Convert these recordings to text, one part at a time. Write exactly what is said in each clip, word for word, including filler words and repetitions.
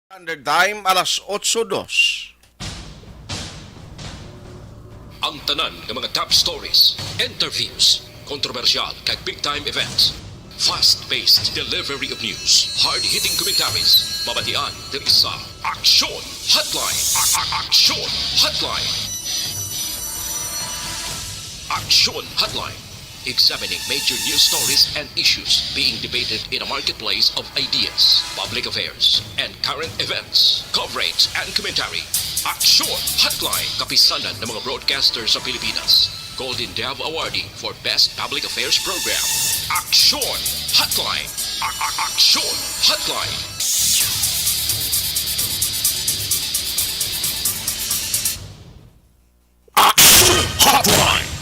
Standard Time, alas otso dos. Ang tanan nga mga top stories, interviews, kontrobersyal kag big time events. Fast-paced delivery of news, hard-hitting commentaries, mabatian diri sa Aksyon Hotline. A- a- Aksyon Hotline. Aksyon Hotline. Examining major news stories and issues being debated in a marketplace of ideas, public affairs, and current events. Coverage and commentary. Aksyon Hotline. Kapisanan ng mga broadcaster sa Pilipinas. Golden Dove Awardee for Best Public Affairs Program. Aksyon Hotline. A- a- Aksyon Hotline. Aksyon Hotline.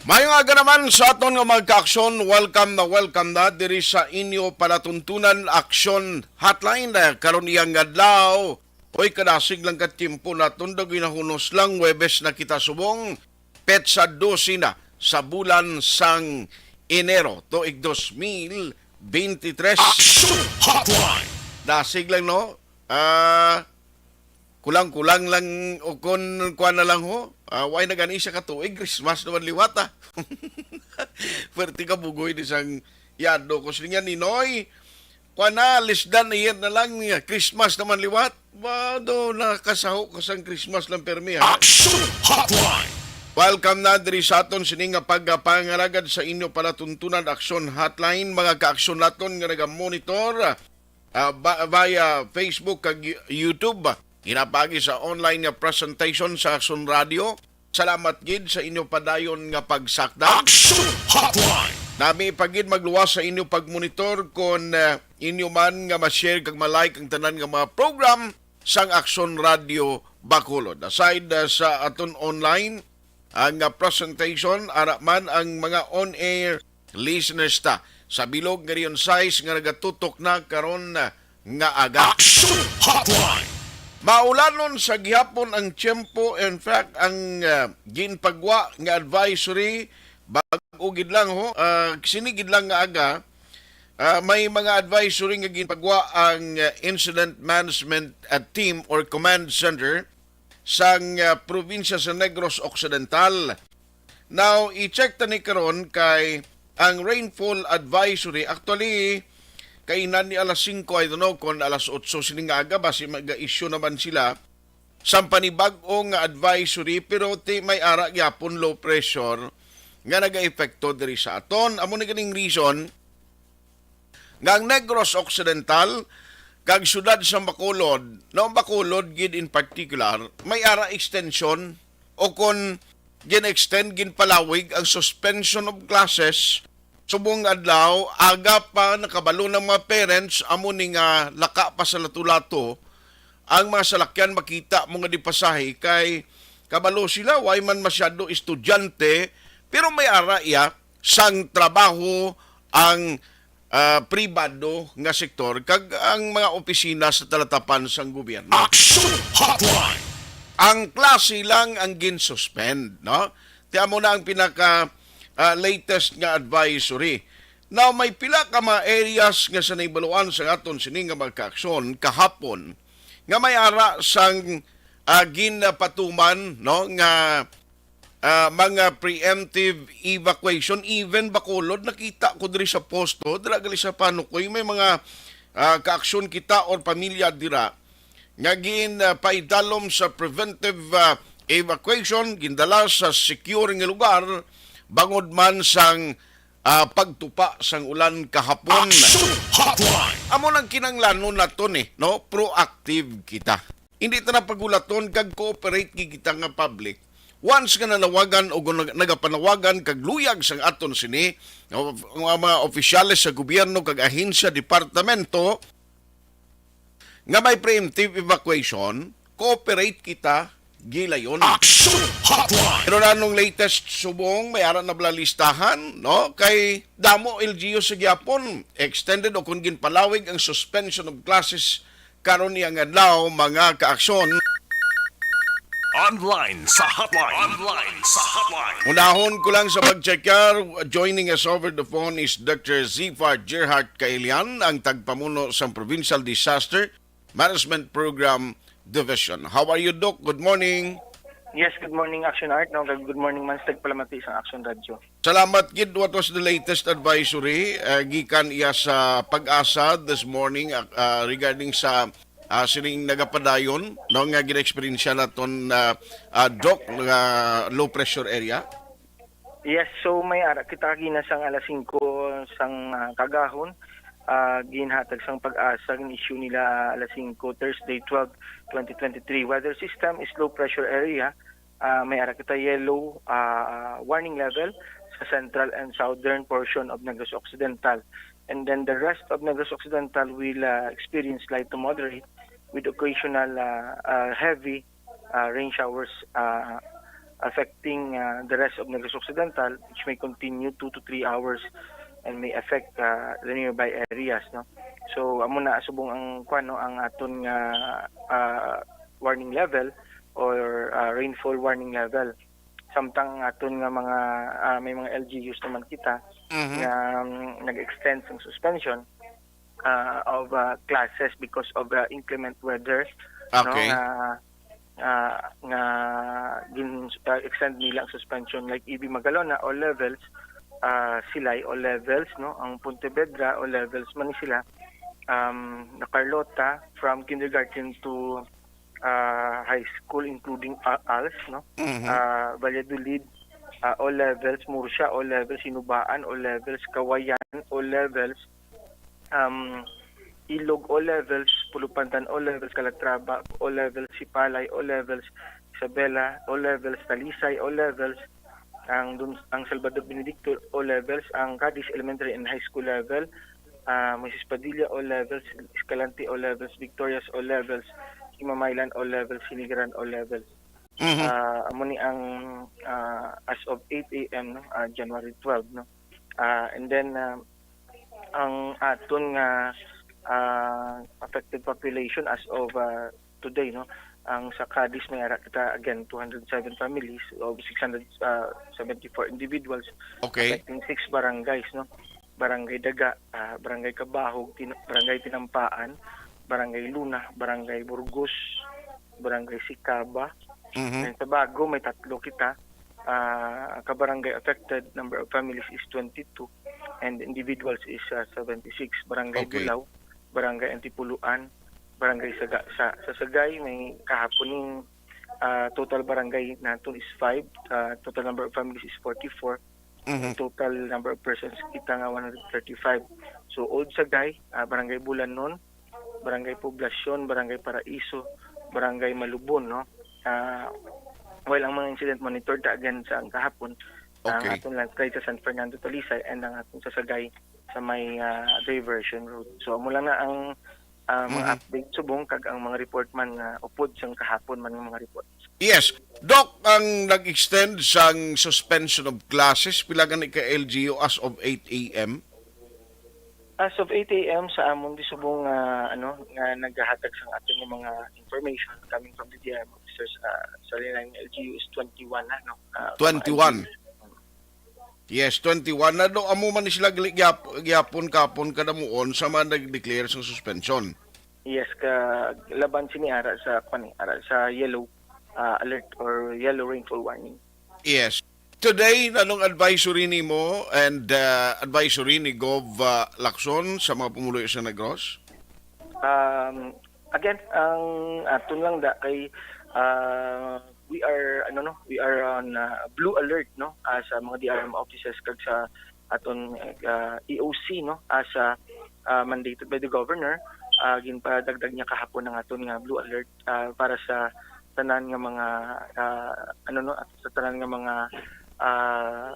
Mayong aga naman sa aton nga mga ka-aksyon. Welcome na welcome na diri sa inyo palatuntunan, Aksyon Hotline. Eh, karon iyang adlaw, oy, kadasig lang ka tiyempo naton, daw ginahunos lang, Huwebes na kita subong, petsa dose na sa bulan sang Enero, tuig dos mil bente tres. Aksyon Hotline. Dasig lang, no? Ah, kulang-kulang lang, o kon kuan na lang ho. Ah, way na gani siya ka tuig, Christmas naman liwat, ah. Pwerte ka bugoy ni sang yado ko siya, Ninoy. Kuan na, less than a year na lang niya. Christmas naman liwat. Ba, do, nakasaho ka sang Christmas lang permi, ha? Aksyon Hotline. Welcome na diri sa aton sini nga pagpangalagad sa inyo palatuntunan, Aksyon Hotline, mga kaaksyon naton nga naga-monitor, ah, ba-, via Facebook kag You-, YouTube. Ginapagi sa online nga presentation sa Aksyon Radio. Salamat gid sa inyo padayon nga pagsakda. Aksyon Hotline. Nami pa gid magluwas sa inyo pagmonitor kon, ah, inyo man nga ma-share kag ma-like ang tanan nga mga program sang Aksyon Radio Bacolod. Aside, ah, sa aton online, ang, ah, presentation, ara man ang mga on-air listeners ta sa bilog nga Region sais nga nagatutok na karon, ah, nga aga. Aksyon Hotline. Maulanon sa gihapon ang tiyempo. In fact, ang, ah, ginpagwa nga advisory, bag-o gid lang ho, ah, sini gid lang nga aga, ah, may mga advisory nga ginpagwa ang, ah, Incident Management, ah, Team or Command Center sang, ah, probinsya sa Negros Occidental. Now, i-check ta ni karon kay ang rainfall advisory, actually, kainan ni alas singko, I don't know kung alas otso sini nga aga, basi mag-issue naman sila sang panibag-o nga advisory, pero ti may ara gyapon low pressure nga nagaepekto diri sa aton. Amo ni ganing reason nga ang Negros Occidental kag siyudad sa Bacolod, no, Bacolod gid in particular, may ara extension o kon gin-extend, ginpalawig ang suspension of classes subong adlaw, aga pa nakabalo ng mga parents, amo ni nga laka pa sa lato-lato ang mga salakyan, makita mo nga di pasahe kay kabalo sila, way man masyado estudyante, pero may ara iya sang trabaho ang, ah, pribado nga sektor kag ang mga opisina sa talatapan sang gobyerno. Action Hotline. Ang klase lang ang gin-suspend, no? Ti amo na ang pinaka, ah, latest nga advisory. Now, may pila ka mga areas nga sa nahibaluan sa aton sini nga mga kaaksyon kahapon nga may ara sang, ah, ginpatuman, no, nga, ah, mga preemptive evacuation. Even Bacolod, nakita ko diri sa posto, dira gali sa Panukoy, may mga, ah, kaaksyon kita or pamilya dira nga gin, ah, paidalom sa preventive, ah, evacuation, gindala sa secure nga lugar bangod man sang, ah, pagtupa sang ulan kahapon. Action Hotline. Amo nang kinahanglanon nato ni, no? Proactive kita. Hindi ta na pagulaton kag cooperate gid kita nga public. Once nga nanawagan o gun-, nagapanawagan kag luyag sang aton sini, nga mga opisyales sa gobyerno kag ahensya, departamento, nga may preemptive evacuation, cooperate kita gilayon. Action Hotline. Pero nanong latest subong, may ara na bala listahan, no? Kay damo L G U sa gihapon, extended o kung ginpalawig ang suspension of classes karon niya nga adlaw, mga kaaksyon. Online sa hotline. Online sa hotline. Unahon ko lang sa pag-check, joining us over the phone is Doctor Zifar Gerhart Kailian, ang tagpamuno sang Provincial Disaster Management Program Division. How are you, Doc? Good morning. Yes, good morning, Action Art. No? Good morning, Mansdag Palamati sa Action Radio. Salamat gid. What was the latest advisory, uh, gikan iya sa PAGASA this morning, uh, uh, regarding sa, uh, sining nagapadayon, no, nga gina-eksperyensya naton, uh, uh, Doc, nga low pressure area? Yes, so may ara kita kagina sang alas singko sang, ah, kagahon, ah, ginhatag sang PAGASA, gin-issue nila, ah, alas singko, Thursday, twelve, twenty twenty-three. Weather system is low pressure area. Ah, may ara kita yellow, ah, warning level sa central and southern portion of Negros Occidental. And then the rest of Negros Occidental will, ah, experience light to moderate with occasional, ah, ah, heavy, ah, rain showers, ah, affecting, ah, the rest of Negros Occidental, which may continue two to three hours and may affect, ah, the nearby areas, no? So, amo na subong ang, kwan, no, ang aton nga, ah, warning level or, ah, rainfall warning level. Samtang ang aton nga mga, ah, may mga L G Us naman kita Mhm. nga, um, nag-extend sang suspension, ah, of, ah, classes because of, ah, inclement weather, no, Okay. nga, ah, nga gin, ah, extend nila ang suspension, like E B Magalona, all levels, ah, Silay, all levels, no, ang Pontevedra, all levels man ni sila, um, na Carlota, from kindergarten to, ah, high school, including, ah, ALS, no, Mhm. ah, Valladolid, ah, all levels, Murcia, all levels, Sinubaan, all levels, Kawayan, all levels, um, Ilog, all levels, Pulupantan, all levels, Calatrava, all levels, Sipalay, all levels, Isabela, all levels, Talisay, all levels, ang dun, ang Salvador Benedicto, all levels, ang Cadiz Elementary and High School level, ah, Moises Padilla, all levels, Escalante, all levels, Victorias, all levels, Himamaylan, all levels, Sinigaran, all levels. Mhm. Ah, amo ni ang, ah, as of eight A M, no, ah, January twelve, no. Ah, and then, ah, ang aton nga, ah, affected population as of, ah, today, no, ang sa Cadiz may ara kita, again, two hundred seven families of six hundred seventy-four individuals, Okay. affecting six barangays, no, Barangay Daga, ah, Barangay Cabahog, Tin-, Barangay Tinampaan, Barangay Luna, Barangay Burgos, Barangay Sicaba. Mhm. And sa Bago, may tatlo kita. Ah, ka barangay affected, number of families is twenty-two, and individuals is, ah, seventy-six. Barangay Okay. Bulao, Barangay Antipuluan, Barangay Saga, sa, sa Sagay, may kahapon ning, ah, total barangay naton is five, ah, total number of families is forty-four, Mhm. total number of persons kita nga one hundred thirty-five. So, Old Sagay, ah, Barangay Bulanon, Barangay Poblacion, Barangay Paraiso, Barangay Malubon, no? Ah, while ang mga incident monitored ta again sa ang kahapon, ang Okay. aton landslide sa San Fernando Talisay and ang aton sa Sagay sa may, ah, diversion road. So, amo lang na ang, ah, mga Mhm. update subong kag ang mga report man nga upod sang kahapon man nga mga report. Yes. Doc, ang nag-extend sang suspension of classes, pila gani ka L G U as of eight A M? As of eight A M sa amon di subong nga, ano, nga naghahatag sang aton nga mga information coming from the D I M officers, ah, sa L G U is twenty-one na, no? Ah, Twenty-one. Yes, twenty-one na do. Amo man ni sila gali-, gihap-, gihapon kapon kadamuon sa mga nag-declare sa suspension. Yes, ka laban sini ara sa, kwan, eh, ara sa yellow, ah, alert or yellow rainfall warning. Yes. Today, anong advisory nimo and, uh, advisory ni Gov, uh, Lacson sa mga pumuluyo sa Negros? Um, again, ang aton lang da kay, ah, we are, ano, no, we are on, ah, blue alert, no, ah, sa mga D R M offices kag sa aton, ah, E O C, no, as, ah, ah, mandated by the governor. Ah, ginpadagdag niya kahapon ang aton nga blue alert, ah, para sa tanan nga mga, ah, ano, no, sa tanan nga mga, ah,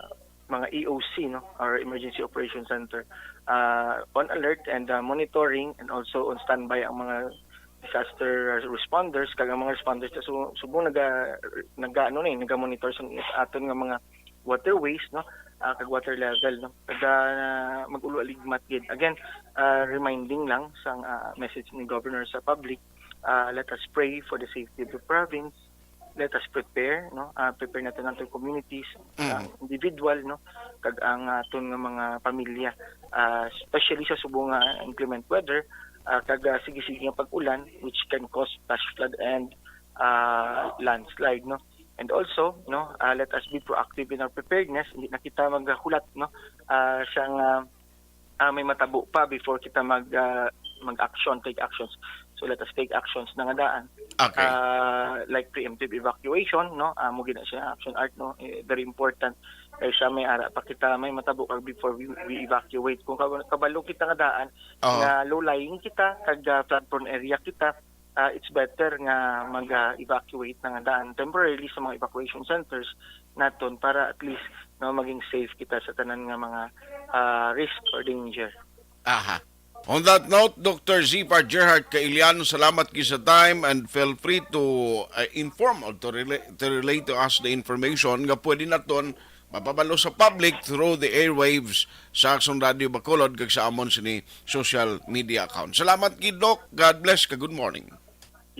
mga E O C, no, or Emergency Operation Center, ah, on alert and, ah, monitoring, and also on standby ang mga disaster responders, kag ang mga responders ta su-, subong naga, naga, ano ni, naga-monitor sa aton nga mga waterways, no, ah, kag water level, no. Kag, ah, mag-ulo aligmat gid. Again, ah, reminding lang sang, ah, message ni Governor sa public, ah, let us pray for the safety of the province. Let us prepare, no? Ah, prepare natin ang ating communities, Mhm. ang individual, no? Kag ang aton nga mga pamilya, ah, especially sa subong nga inclement weather, ah, kag, ah, sige-sige nga pag-ulan, which can cause flash flood and, ah, landslide, no? And also, no, ah, let us be proactive in our preparedness. Hindi na kita maghulat, no? Ah, siya nga, ah, may matabo pa before kita mag, ah, mag-action, take actions. So let us take actions na nga daan. Okay. Ah, like preemptive evacuation, no? Amo gina siya action art, no? Eh, very important. Kay siya may ara pa kita, may matabo kag before we, we evacuate. Kung kab- kabalo kita nga daan, Oo. nga low-lying kita, kag ah, flood-prone area kita, ah, it's better nga mag-evacuate na nga daan temporarily sa mga evacuation centers naton para at least, no, maging safe kita sa tanan nga mga ah, risk or danger. Aha. On that note, Doctor Zipar Gerhard Kailian, salamat gyud sa time and feel free to uh, inform or to relay, to relay to us the information nga pwede naton mapabalo sa public through the airwaves sa Aksyon Radio Bacolod kag sa amon sini social media account. Salamat gid, Doc. God bless ka. Good morning.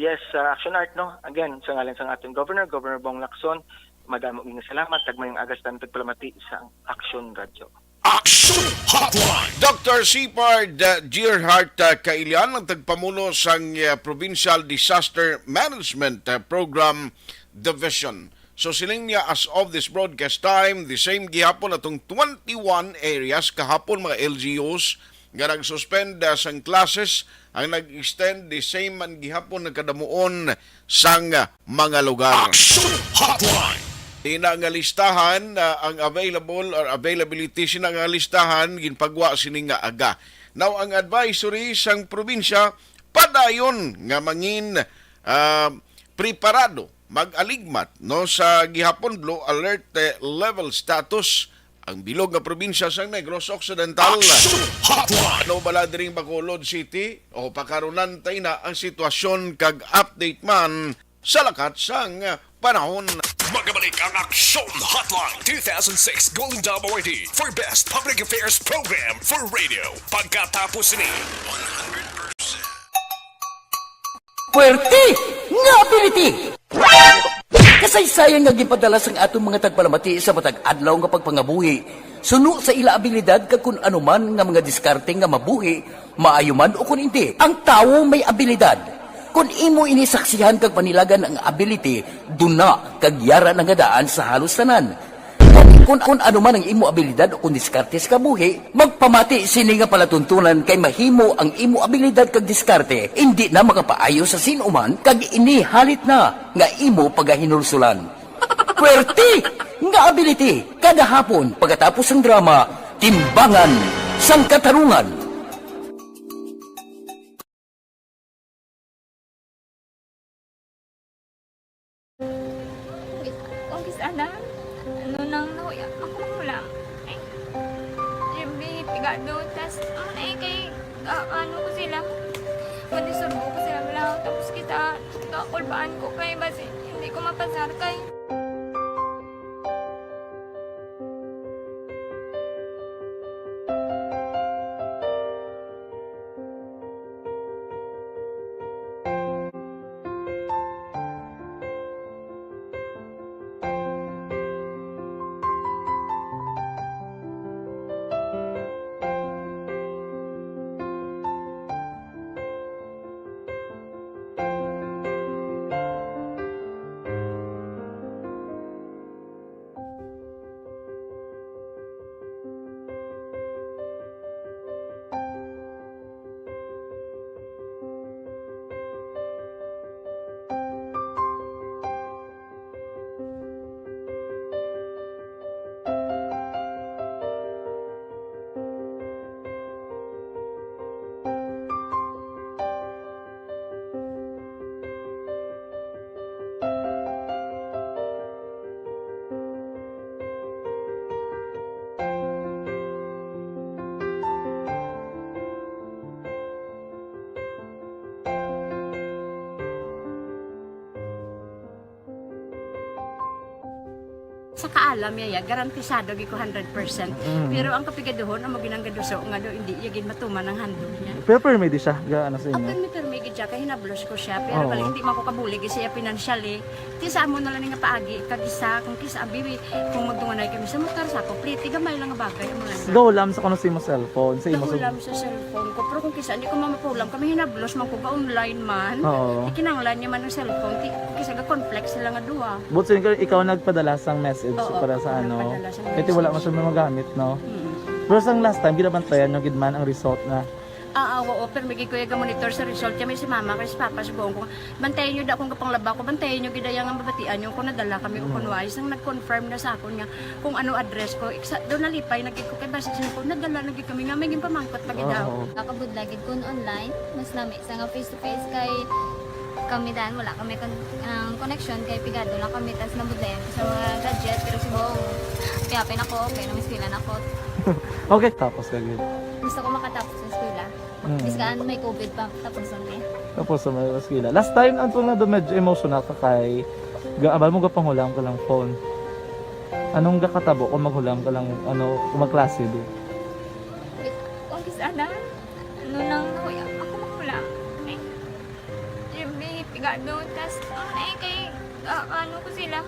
Yes, uh, Action Art, no? Again, sa ngalan sa ating Governor, Governor Bong Lacson, madamo gyud nga salamat kag mayong agas tanan pagpalamati sa Action Radio. Action Hotline. Doctor Sipard uh, Gerhard uh, Kailian, ang tagpamuno sang uh, Provincial Disaster Management uh, Program Division. So siling niya, as of this broadcast time, the same gihapon atong twenty-one areas kahapon, mga L G Us nga nag-suspend uh, sang classes, ang nag-extend the same man gihapon nagkadamuon sang uh, mga lugar. Action Hotline. Ina nga listahan, ah, ang available or availability sina nga listahan ginpagwa sini nga aga. Now, ang advisory sang probinsya padayon nga mangin ah, preparado, mag-aligmat, no, sa gihapon blue alert eh, level status ang bilog nga probinsya sang Negros Occidental. Action Hotline. Ano bala diring Bacolod City? O pakarunantay na ang sitwasyon kag update man sa lakat sang panahon. Magabalik ang Action Hotline two thousand six Golden Dome Awardee for Best Public Affairs Program for Radio. Pagkatapos ni Puwerte nga ability! Kasaysayan nga ginpadala sang aton mga tagpalamati sa matag adlaw nga pagpangabuhi suno sa ila abilidad kag kun ano man nga mga diskarte nga mabuhi, maayo man o kun indi. Ang tawo may abilidad. Kun imo ini saksihan kag panilagan ang ability, duna kag yara na nga daan sa halos tanan. Kun, kun, kun ano man ang imo abilidad o kun diskarte sa kabuhi, magpamati sini nga palatuntunan kay mahimo ang imo abilidad kag diskarte indi na makapaayo sa sin-o man kag ini halit na nga imo pagahinulsulan. Puwerte nga ability kada hapon pagkatapos sang drama, Timbangan sang Katarungan. Umpisa na. Ano nang nahuya ako lang. Ay, Jimmy, pigado. Tas, ano na eh, kay, ah, ano ko sila. Panisurbo ko sila lang. Tapos kita, kakulbaan ko kay basi, hindi ko mapasar kay. Sa kaalam niya, ya, garantisado gid ko hundred percent. Mm. Pero ang kapigaduhon, amo ginang gaduso nga do, hindi iya gid matuman ang handog niya. Pero permi di siya, ga ano sa Ang inyo? Permi-permi gid siya, kay hinablos ko siya. Pero Oo. Balik, hindi man ko kabulig siya financially. Ti sa amo na lang nga paagi, kag isa, kung kisa, abi, kung magdunganay kami sa motor, sa ako, pliti, gamay lang nga bagay, amo lang. Gahulam sa kuno sa imo cellphone, sa imo sa Gahulam sa cellphone ko, pero kung kisa, hindi ko mamapulam, kami hinablos man ko, ga-online man. Oo. Ikinanglan niya man ang cellphone, ti, kung kisa, ga-conflict sila nga duha. But so, ikaw, ikaw nagpadala sang message Oo, para sa ano? nagpadala sang Kaya wala man message. Siya magamit, no? Mm. Pero sang last time, ginabantayan nyo gid man ang result na. Ah, ah, oo, pero may gid ko iya ga-monitor sa result. Kaya may si mama, kay si papa, subong ko, bantayan nyo da kung kapanglaba ko, bantayan nyo gid iya nga mabatian nyo kung nadala kami o kung wala. Isang nag-confirm na sa akon nga kung ano address ko. Iksa, doon nalipay na gid ko kay basi sa ko, nadala na gid kami nga may ginpamangkot pa gid daw. Oo. Nakabudlay gid kun online, mas lami sa nga face to face kay kami dan wala kami kon ang connection kay pigado lang kami tas nabudlayan ko sa mga gadget pero subong kaya pin ako okay na eskwela na ko. Okay, tapos ka gid. Gusto ko makatapos sa eskwela. Mm. Biskan may covid pa tapos na eh. Tapos sa mga eskwela. Last time, ang tunga do medyo emotional ka kay gaabal mo gapanghula ang kalang phone. Anong gakatabo kung maghulam ka lang, ano, kung magklase di? Wait, kung kis ana, ano nang nahuya ako maghula. Ay, Jimmy, pigado, tas, ano na eh, kay, ah, ano ko sila,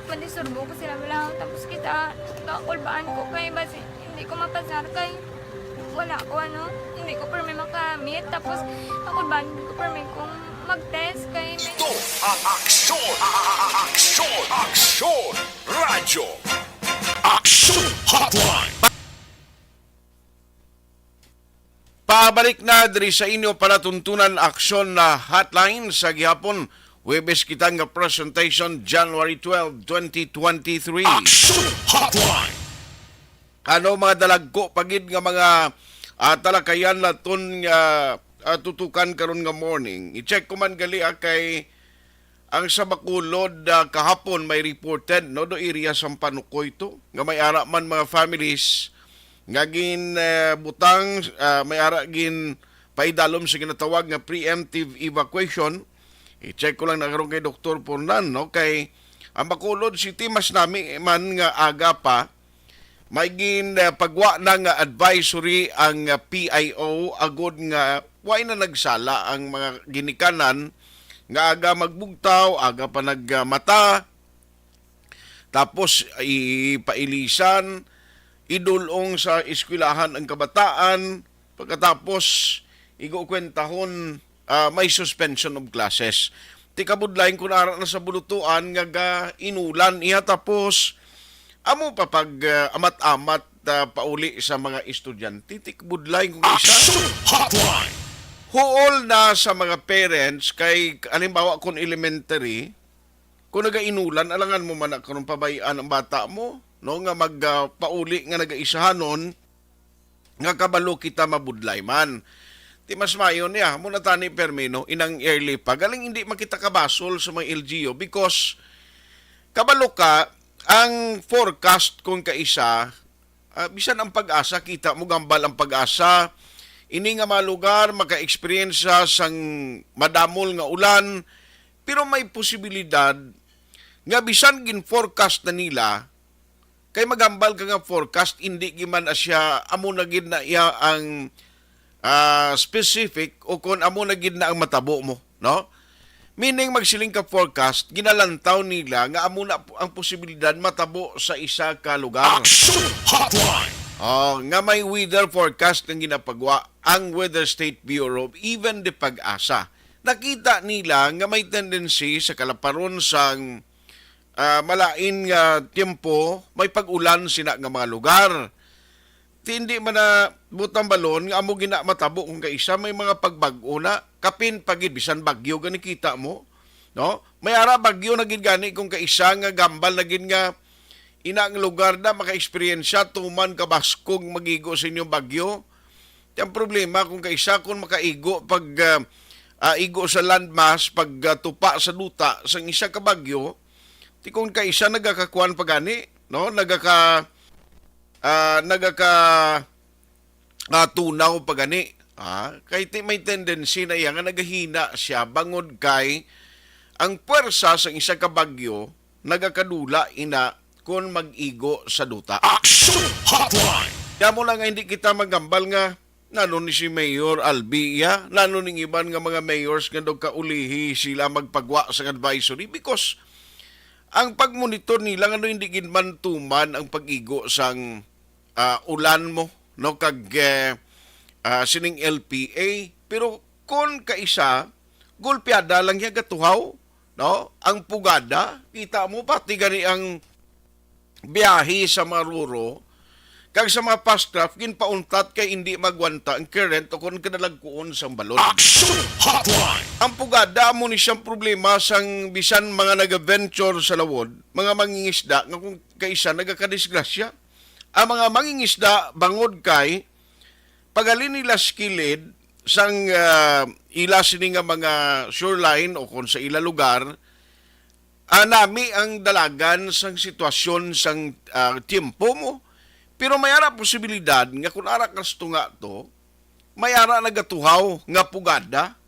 madisturbo ko sila, wala, tapos kita, kakulbaan ko kay, basi, hindi ko mapasar kay, wala ko, ano, hindi ko permi makamit, tapos, kakulbaan ko permi kung mag-test kay, may Ito ang aksyon, aksyon, aksyon, radyo, aksyon hotline. Pabalik na diri sa inyo palatuntunan aksyon na hotline sa gihapon. Huwebes kita nga presentation, January twelve, twenty twenty-three. Action Hotline. Ano mga dalagko pa gid nga mga ah, talakayan naton nga ah, tutukan karon nga morning. I-check ko man gali ah, kay ang sa Bacolod ah, kahapon may reported no do area sa Panukoy to nga may ara man mga families nga gin ah, butang ah, may ara gin paidalom sa ginatawag nga preemptive evacuation. I-check ko lang na karon kay Doktor Pornan no kay ang Bacolod City mas nami man nga aga pa may gin ah, pagwa na nga advisory ang ah, P I O agod nga way na nagsala ang mga ginikanan nga aga magbugtaw, aga pa nagmata, tapos ipailisan, idulong sa eskwelahan ang kabataan, pagkatapos igo kwentahon ah, may suspension of classes. Ti kabudlayan kun ara na sa bulutuan nga ga-inulan iya tapos amo pa pag ah, amat-amat ah, pauli sa mga estudyante. Ti kabudlayan kun isa. Action Hotline. Huol na sa mga parents kay halimbawa kung elementary, kung nagainulan, alangan mo man na karon pabay-an ang bata mo, no, nga mag ah, pauli nga nagaisahanon, nga kabalo kita mabudlay man. Ti mas maayo niya, mo na tani permi, no, inang early pa. Galing hindi man kita kabasol sa mga L G U because kabalo ka, ang forecast kung kaisa, ah, bisan ang pag-asa, kita mo gambal ang pag-asa. Ini nga mga lugar maka-experience sang madamol nga ulan, pero may posibilidad nga bisan gin-forecast na nila, kay magambal ka nga forecast, hindi gid man na siya, amo na gid na iya ang ah, specific o kon amo na gid na ang matabo mo, no? Meaning magsiling ka forecast, ginalantaw nila nga amo na ang posibilidad matabo sa isa ka lugar. Action Hotline. Oh, nga may weather forecast nga ginapagwa ang Weather State Bureau, even the PAGASA. Nakita nila nga may tendency sa kalaparon sang ah, malain nga tiyempo, may pag-ulan sina nga mga lugar. Ti hindi man na butang balon nga amo gina matabo kung kaisa may mga pagbag-o na, kapin pa gid bisan bagyo gani kita mo, no? May ara bagyo na gid gani kung kaisa nga gambal na gid nga ina nga lugar na maka-eksperyensya tuman kabaskog magigo sa inyong bagyo. Ti ang problema kung kaisa kung makaigo pag ah, ah, igo sa landmass, pag ah, tupa sa duta sang isa ka bagyo, ti kung kaisa nagakakuan pa gani, no? Nagaka ah, nagaka ah, tunaw pa gani. Ah, kay ti may tendency na iya nga nagahina siya bangod kay ang puwersa sang isa ka bagyo nagakadula ina kon mag-igo sa duta. Action Hotline! Kaya mo lang nga hindi kita magambal nga nano ni si Mayor Albi iya, nano ning iban nga mga mayors nga daw kaulihi sila magpagwa sang advisory, because ang pagmonitor nila nga hindi gid man tuman ang pag-igo sang, ah, ulan mo, no, kag, eh, ah, sining L P A. Pero kon kaisa, gulpiada lang niya gatuhaw, no? Ang pugada, kita mo, pati gani ang biyahe sa mga roro, kag sa mga fast craft, ginpauntat kay hindi magwanta ang current o kon kadalagkuon sang balod. Action Hotline! Ang pugada amo ni siyang problema sang bisan mga nag-venture sa lawod, mga mangingisda nga kung kaisa nagakadisgrasya. Ang mga mangingisda bangod kay paghalin nila sa kilid sang, ah, ila sini nga mga shoreline o kon sa ila lugar, ah, nami ang dalagan sang sitwasyon sang, ah, tiyempo mo. Pero may ara posibilidad nga kung ara ka sa tunga to, may ara nagatuhaw nga pugada.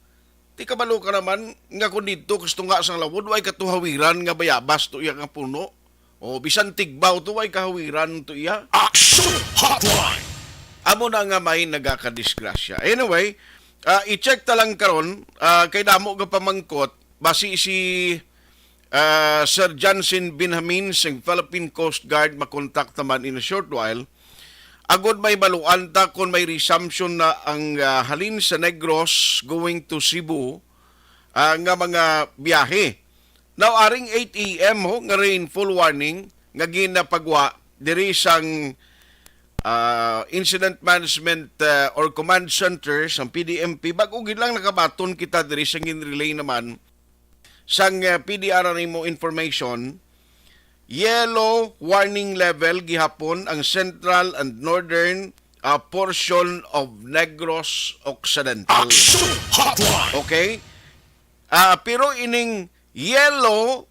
Ti kabalo ka naman nga kung didto ka sa tunga sang lawod, way katuhawiran nga bayabas to iya nga puno. O bisan tigbaw to, way kahawiran to iya. Action Hotline! Amo na nga may nagakadisgrasya. Anyway, ah, i-check ta lang karon, ah, kay damo nga pamangkot, basi si, ah, Sir Johnson Benjamin sing Philippine Coast Guard makontak naman in a short while. Agod may baluan ta kung may resumption na ang, ah, halin sa Negros going to Cebu, ah, nga mga biyahe. Now, aring eight A M ho nga rainfall warning nga ginapagwa diri sang, ah, Incident Management, ah, or Command Center sang P D M P. Bag-o gid lang nakabaton kita diri sa ginrelay naman sang, ah, P D R R M O information. Yellow warning level gihapon ang central and northern, ah, portion of Negros Occidental. Action Hotline! Okay? Ah, pero ining yellow,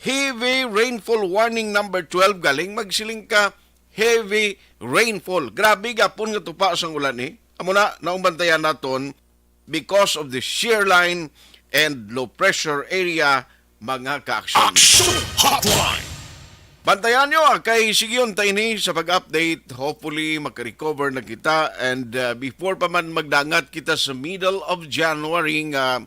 heavy rainfall warning number twelve, galing magsiling ka, heavy rainfall. Grabe gapon nga tupa sang ulan, eh. Amo na, naumbantayan naton because of the shear line and low pressure area, mga ka-action. Action Hotline! Bantayan nyo, ah, kay sigiyon ta ini sa pag-update. Hopefully, makarecover na kita. And, uh, before pa man magdangat kita sa middle of January nga,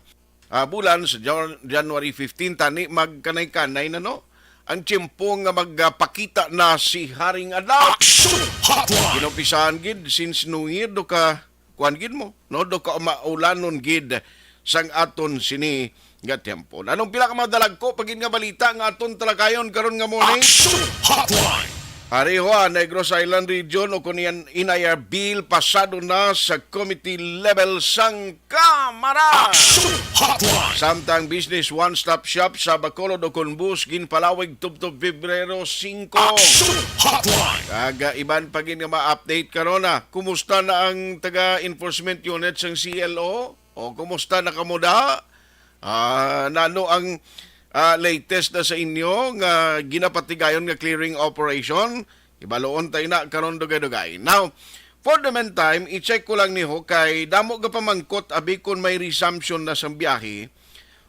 ah, bulan, sa Jan-, January fifteen, tani magkanay-kanay na, no? Ang tiyempo nga magpakita na si Haring Adlaw. Action Hotline! Ginumpisahan gid since New Year, do ka kuan gid mo, no? Do ka maulanon gid sang aton sini nga tiyempo. Anong pila ka mga dalagko pa gid nga balita nga aton talakayon karon nga morning? Action Hotline! Pareho, ah, Negros Island Region o kun yan Inayar Bill pasado na sa committee level sang Kamara. Action Hotline! Samtang Business One Stop Shop sa Bacolod o kun bus ginpalawig tubtob Pebrero singko. Action Hotline! Kag, ah, iban pa gid nga ma-update karon, ah. Kumusta na ang taga enforcement unit sang C L O? O kumusta na kamo da? Ah, nano ang, ah, latest na sa inyo nga ginapatigayon nga clearing operation? Ibaloon tayo na karon dugay-dugay. Now, for the meantime, i-check ko lang niho kay damo ga pamangkot abi kon may resumption na sang biyahe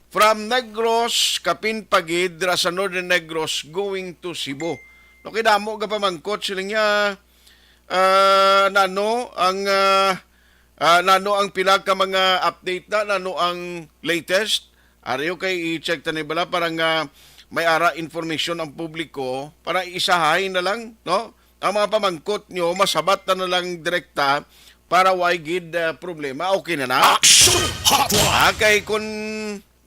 from Negros, kapin pa gid dira sa Northern Negros going to Cebu. No, kay damo ga pamangkot sila niya, ah, nano ang, ah, ah, nano ang pila ka mga update na, nano ang latest? Ariyo kay i-check ta ni bala para nga may ara information ang publiko para isahay na lang, no? Ang mga pamangkot nyo, masabat na, na lang direkta para way gid, ah, problema. Okay na na? Action Hotline! Ah, kay kun,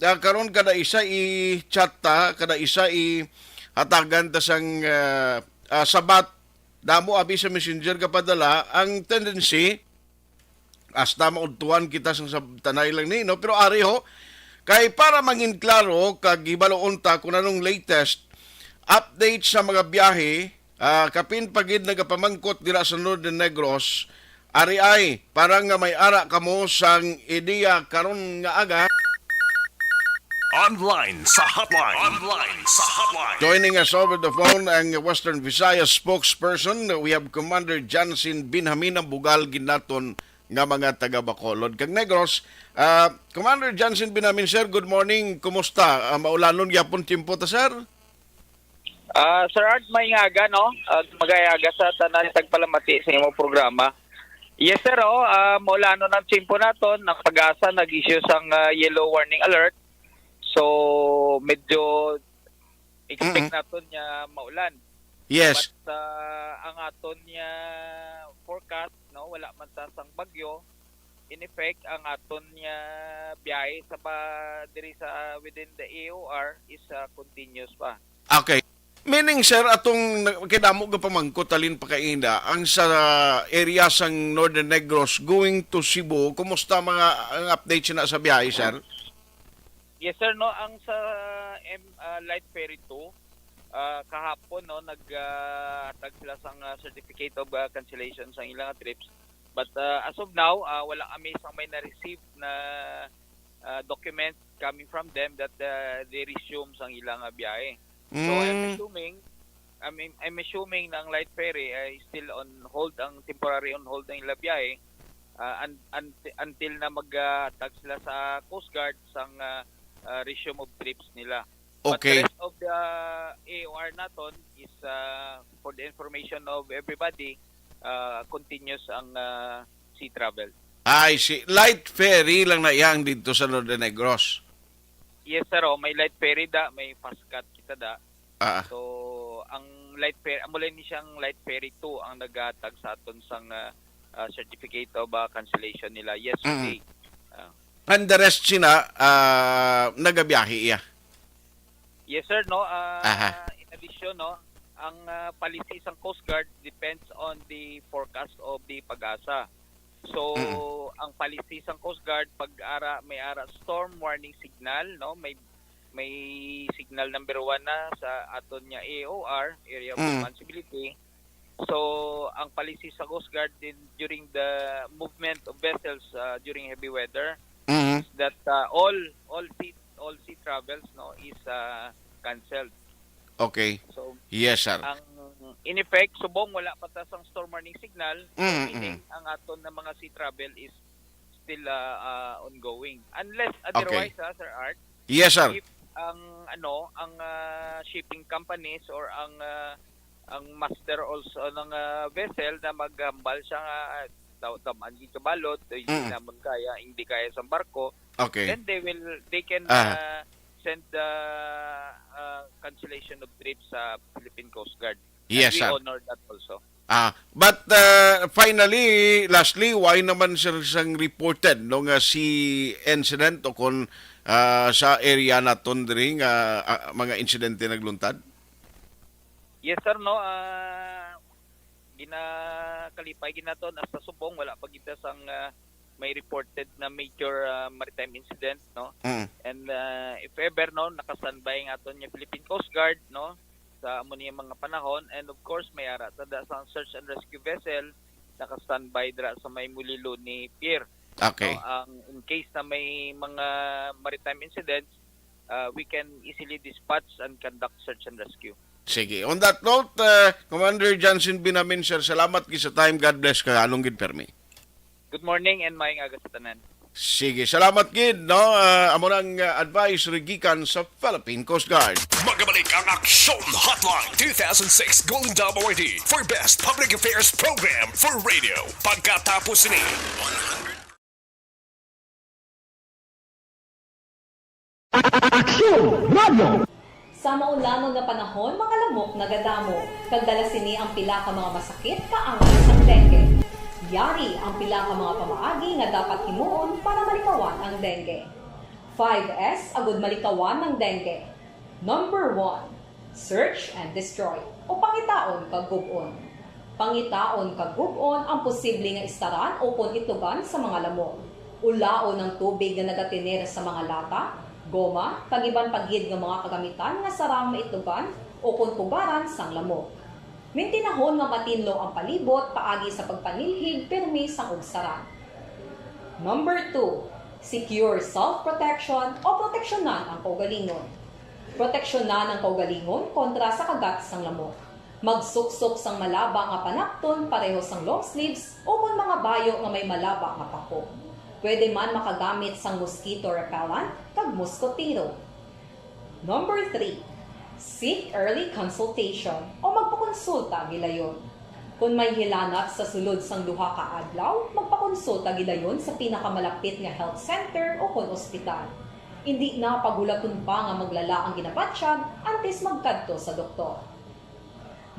ah, karon kada isa i-chat ta, kada isa i-hatagan ta sang, ah, ah, sabat, damo abi sa messenger kapadala, ang tendency, hasta maudtuan kita sang sab-, tanay lang ni, no? Pero ari ho, kay para mangin klaro kag hibaloon ta kung anong latest update sa mga biyahe, ah, kapin pa gid nagapamangkot dira sa Northern Negros, ari ay, para nga may ara kamo sang ideya karon nga aga. Online sa hotline. Online sa hotline. Joining us over the phone ang Western Visayas spokesperson. We have Commander Johnson Binhamin, ang bugal gid naton nga mga taga Bacolod kag Negros. Ah, Commander Johnson Binhamin, sir, good morning. Kumusta? Ah, maulanon gyapon tiyempo ta, sir? Ah, Sir Art, may nga aga, no? Ah, magayaga sa tanan, tagpalamati sa imong programa. Yes, sir, oh, ah, maulanon ang tiyempo naton. Ang PAGASA nag-issue sang, ah, yellow warning alert. So, medyo expect Mm-mm. naton nga maulan. Yes. But, ah, ang aton nga forecast, no, wala man ta sang bagyo. In effect, ang aton nga biyahe sa ba, diri sa, within the A O R is, ah, continuous pa. Okay. Meaning, sir, atong na-, kay damo nga pamangkot halin pa kaina, ang sa area sang Northern Negros going to Cebu, kumusta mga, ang update sina sa biyahe, sir? Yes, sir, no, ang sa M-, ah, Light Ferry two, ah, kahapon, no, nag, ah, hatag sila sang, ah, certificate of, ah, cancellation sang ilang trips. But, ah, as of now, ah, wala kami sang may na-receive na, ah, document coming from them that, ah, they resume sang ilang, ah, biyahe. So, I'm Mm. assuming, I mean, I'm assuming na ang Light Ferry ay still on hold, ang temporary on hold ang ila biyahe, ah, un-, un-, until na maghatag sila sa Coast Guard sang, ah, ah, resume of trips nila. But the Okay. rest of the A O R naton is, ah, for the information of everybody, ah, continuous ang, ah, sea travel. Ay, si Light Ferry lang na iyang dito sa Northern Negros. Yes, sir. Oh, may Light Ferry da, may FASTCAT kita da. Ah. So, ang Light Ferry, amo lang ni siyang Light Ferry two ang naghatag sa aton sang, ah, ah, certificate of, ah, cancellation nila yesterday. Mm. Ah. And the rest sina, ah, nagabiyahe iya? Yes, sir, no. Ah, Aha. In addition, no, ang, ah, policy sang Coast Guard depends on the forecast of the PAGASA. So, Mm. ang policy sang Coast Guard, pag ara, may ara storm warning signal, no, may, may signal number one na sa aton nga A O R, Area of Mm. Responsibility. So, ang policy sa Coast Guard din during the movement of vessels, ah, during heavy weather Mm. is that, ah, all, all sea, all sea travels, no, is, ah, canceled. Okay. So, Yes, sir. ang, in effect, subong wala pa ta sang storm warning signal, so Mm, meaning mm. ang aton na mga sea travel is still, ah, ah, ongoing. Unless Okay. otherwise, ha, Sir Art, Yes, sir. if ang, ano, ang, ah, shipping companies or ang, ah, ang master also ng, ah, vessel na maghambal siya nga, ah, daw taman gid kabalot, eh, hindi Mm. naman kaya, hindi kaya sa barko, Okay. then they will, they can, Ah. ah, send the, ah, cancellation of trips sa Philippine Coast Guard. And Yes, we sir. honor that also. Ah, but, uh, finally, lastly, why naman, sir, sang reported, no, nga sea incident o kon, ah, sa area naton diri nga, ah, mga insidente nagluntad? Yes, sir, no. Ah, ginakalipay gid naton hasta subong wala pa kita sang, ah, may reported na major, ah, maritime incident, no? Mm. And, ah, if ever, no, naka-standby ang aton nga Philippine Coast Guard, no, sa amo niya mga panahon. And of course, may ara ta da sang search and rescue vessel, naka-standby dira sa may Muliloni Pier. Okay. No, ang, in case na may mga maritime incidents, ah, we can easily dispatch and conduct search and rescue. Sige. On that note, uh, Commander Johnson Binamin, sir, salamat gid sa time. God bless ka. Anong gid permi? Good morning and maayong aga sa tanan. Sige, salamat gid, no? Ah, amo nang, ah, advisory gikan sa Philippine Coast Guard. Magabalik ang Aksyon Hotline two thousand six Golden Dome Awardee for Best Public Affairs Program for Radio. Pagkatapos ni Aksyon Radio. Sa maulamon nga panahon, mga lamok nagadamo, kag dala sini ang pila ka mga masakit kaangay sang dengue. Yari ang pila ka mga pamaagi nga dapat himuon para malikawan ang dengue. Five S agud malikawan ang dengue. Number one, search and destroy, o pangitaon kag gub-on. Pangitaon kag gub-on ang posible nga istaran ukon itlogan sa mga lamok. Ulaon ang tubig nga nagatener sa mga lata, goma, kag iban pa gid nga mga kagamitan nga sarang maitlogan ukon pugaran sang lamok. Mintinahon nga matinlo ang palibot paagi sa pagpanilhig pirmi sang ugsaran. Number two, secure self-protection o proteksyonan ang kaugalingon. Proteksyonan ang kaugalingon kontra sa kagat sang lamok. Magsuksok sang malaba nga panakton pareho sang long sleeves ukon mga bayo nga may malaba nga pako. Pwede man makagamit sang mosquito repellent kag moskotero. Number three, Seek early consultation o magpakonsulta gilayon. Kon may hilanat sa sulod sang duha ka adlaw, magpakonsulta gilayon sa pinakamalapit nga health center o kon ospital. Indi na paghulaton pa nga maglala ang ginabatyag antes magkadto sa doktor.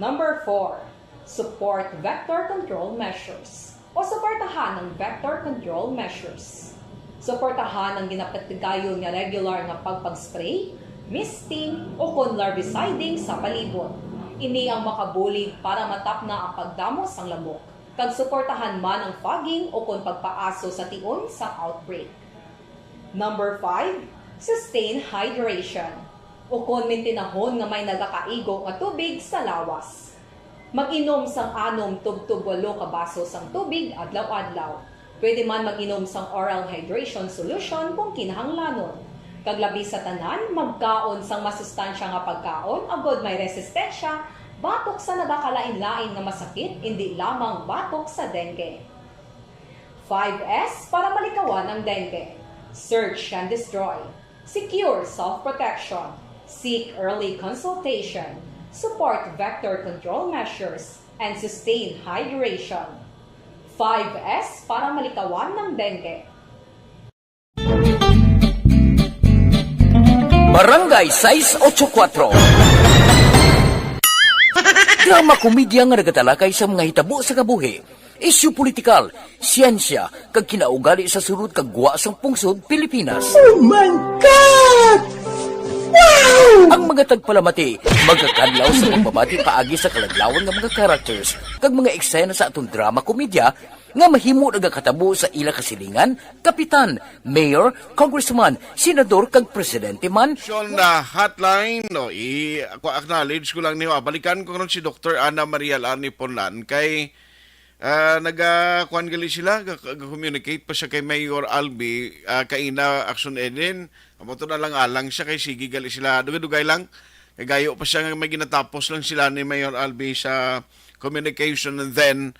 Number four, support vector control measures o suportahan ang vector control measures. Suportahan ang ginapatigayon nga regular nga pagpag-spray, misting, o kon larviciding sa palibot. Ini ang makabulig para matapna ang pagdamo sang lamok, kag suportahan man ang fogging o kon pagpaaso sa tion sang outbreak. Number five, sustain hydration, o kon mintinahon nga may nagakaigo nga tubig sa lawas. Mag-inom sang anom tubtob walo ka baso sang tubig adlaw-adlaw. Pwede man mag-inom sang oral hydration solution kung kinahanglanon. Kag labi sa tanan, magkaon sang masustansya nga pagkaon agod may resistensya batok sa nagakalain-lain nga masakit, indi lamang batok sa dengue. Five S para malikawan ang dengue. Search and destroy. Secure self-protection. Seek early consultation. Support vector control measures and sustain hydration. Five S para malikawan ng dengue. Barangay sais ocho kuwatro. Drama komedya nga nagatalakay sa mga hitabo sa kabuhi, isyu politikal, siyensya, kag kinaugali sa sulod kag gwa sang pungsod Pilipinas. Oh my God! Wow! Ang mga tagpalamati magakadlaw sa pagbabati paagi sa kaladlawan nga mga characters kag mga eksena sa aton drama komedya nga mahimo nagakatabo sa ila kasilingan, kapitan, mayor, congressman, senador kag presidente man. Action na hotline, no, i ako acknowledge ko lang niyo. Ah, balikan ko karon si Doktor Ana Maria Larni Ponan kay ah, naga kuan gali sila, ga- ga-communicate pa siya kay Mayor Albi, ah, kaina Action Eden. Amo to na lang alang siya kay sige gali sila dugay-dugay lang. Kay gayo pa siya nga may ginatapos lang sila ni Mayor Albi sa communication, and then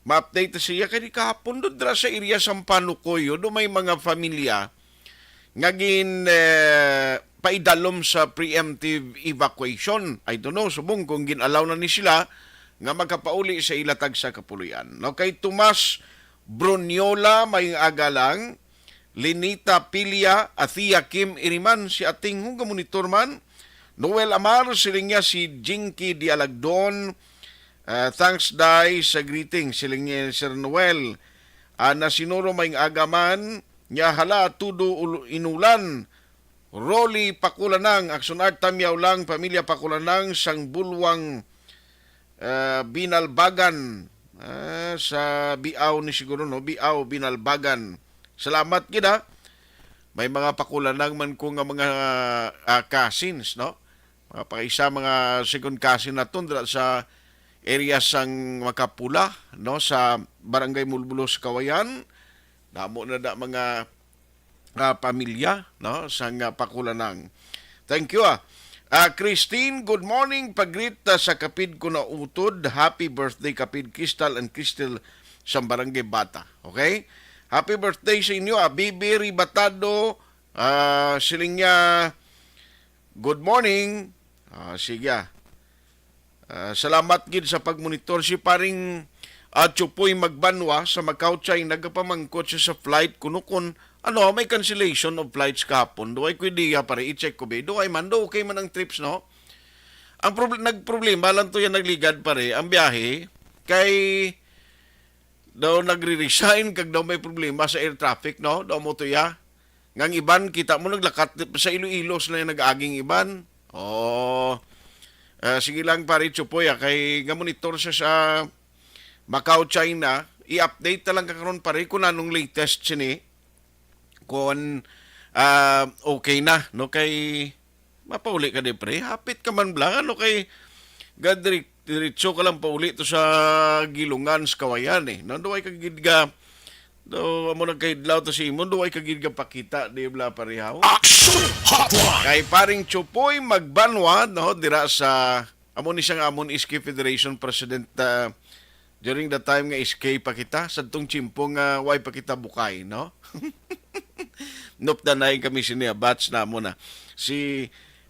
ma-update ta siya kay di kahapon do dra sa area sang Panukoyo do may mga pamilya nga gin eh, paidalom sa preemptive evacuation. I don't know subong kung gin-allow na ni sila nga makapauli sa ila tagsa ka puloy-an. No, kay Tomas Bruniola, may aga lang, Linita Pilia, Athea Kim Iriman, si Ating Huga Monitor man, Noel Amar, siling niya si Jinky Dialagdon. Ah, thanks, Day, sa greeting, siling ni Sir Noel. Ah, nasinuro may aga man, niya hala, tudo ul- inulan. Rolly Pakulanang, Action Art Tamyaw lang, pamilya Pakulanang, sang Bulwang, ah, Binalbagan, ah, sa Biaw ni siguro, no? Biaw, Binalbagan. Salamat gid, ha. May mga Pakulanang man ko nga mga ah, cousins, no? Mga pakaisa, mga second cousin naton dira sa area sang Makapula, no, sa Barangay Mulbulos, Kawayan. Damo na da mga ah, pamilya, no, sang ah, Pakulanang. Thank you, ah. Ah, Christine, good morning. Pagreet ah, sa kapid ko na utod. Happy birthday, kapid Crystal and Crystal sa Barangay Bata. Okay? Happy birthday sa inyo, ah. Bibi Ribatado, ah, siling niya, good morning. Ah, sige, ah. Ah, salamat gid sa pagmonitor. Si paring ah, Chupoy Magbanwa sa Macau, China, nagapamangkot siya sa flight kuno kun ano, may cancellation of flights kahapon. Duay ko idea, pare, i-check ko, be. Duay man, do okay man ang trips, no? Ang proble- nagproblema lang to yan, nagligad, pare, ang biyahe kay daw nagre-resign kag daw may problema sa air traffic, no? Daw mo to ya. Nga ang iban, kita mo, naglakat sa Iloilo sila yung nag-aging iban. Oo. Ah, sige lang, pare Chupoy, ah, kay nga monitor siya sa Macau, China. I-update na lang ka karon, pare, kung anong latest sini. Kung ah, okay na, no? Kay mapauli ka di, pre. Hapit ka man bla, ano, kay gadiri diretso ka lang pauli to sa Gilungan sa Kawayan, eh. No, duway ka gid ga do amo nagkahidlaw to si imo, duway ka gid ga pakita, di bla, parehaw. Action Hotline. Kay paring Chupoy Magbanwa, no, dira sa amo ni siya nga amon S K Federation President, ah, during the time nga S K pa kita, sa tong tiyempo nga way pa kita bukay, no? Nupdanay kami sini, ah, batch namo na. Si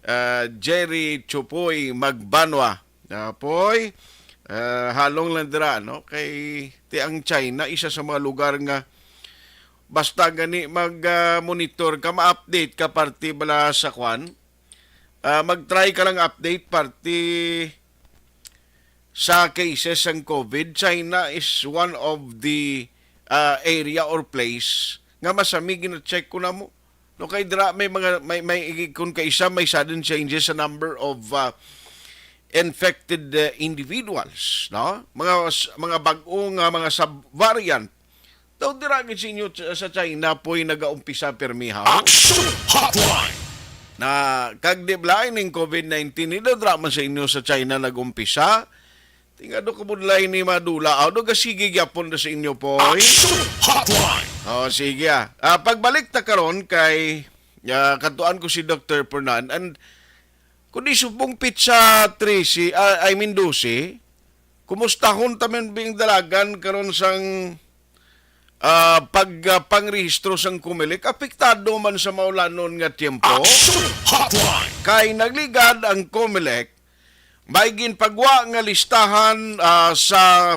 ah, Jerry Chupoy Magbanwa. Ah, Poy, ah, halong lang dira, no? Kay ti ang China, isa sa mga lugar nga basta gani mag, ah, monitor ka, ma-update ka parte bala sa kwan. Ah, mag-try ka lang update parte sa cases sang COVID. China is one of the, ah, area or place nga masami gina-check ko namo. No, kay dira may mga, may, may, kung kaisa may sudden changes sa number of, ah, infected, ah, individuals, no? Mga s-, mga bag-o nga mga sub-variant. Daw dira gid sa inyo ch-, sa China po'y nagaumpisa pirmi, ha? Action Hotline! Na, kag di bala ning COVID nineteen, ni daw dira man sa inyo sa China nag-umpisa. Tingado kabudlay ni madula. Aw, do gasigi gyapon do sa inyo, Poy. Action Hotline! Oh, sige, ah. Ah, pagbalik ta karon kay, ah, kadtuan ko si Doctor Fernan. And kundi subong petsa trese, ah, I mean dose, kumustahon ta man bing dalagan karon sang, ah, pag, ah, pangrehistro sang Comelec, apektado man sa maulanon nga tiyempo. Action Hotline! Kay nagligad ang Comelec, may ginpagwa nga listahan, ah, sa,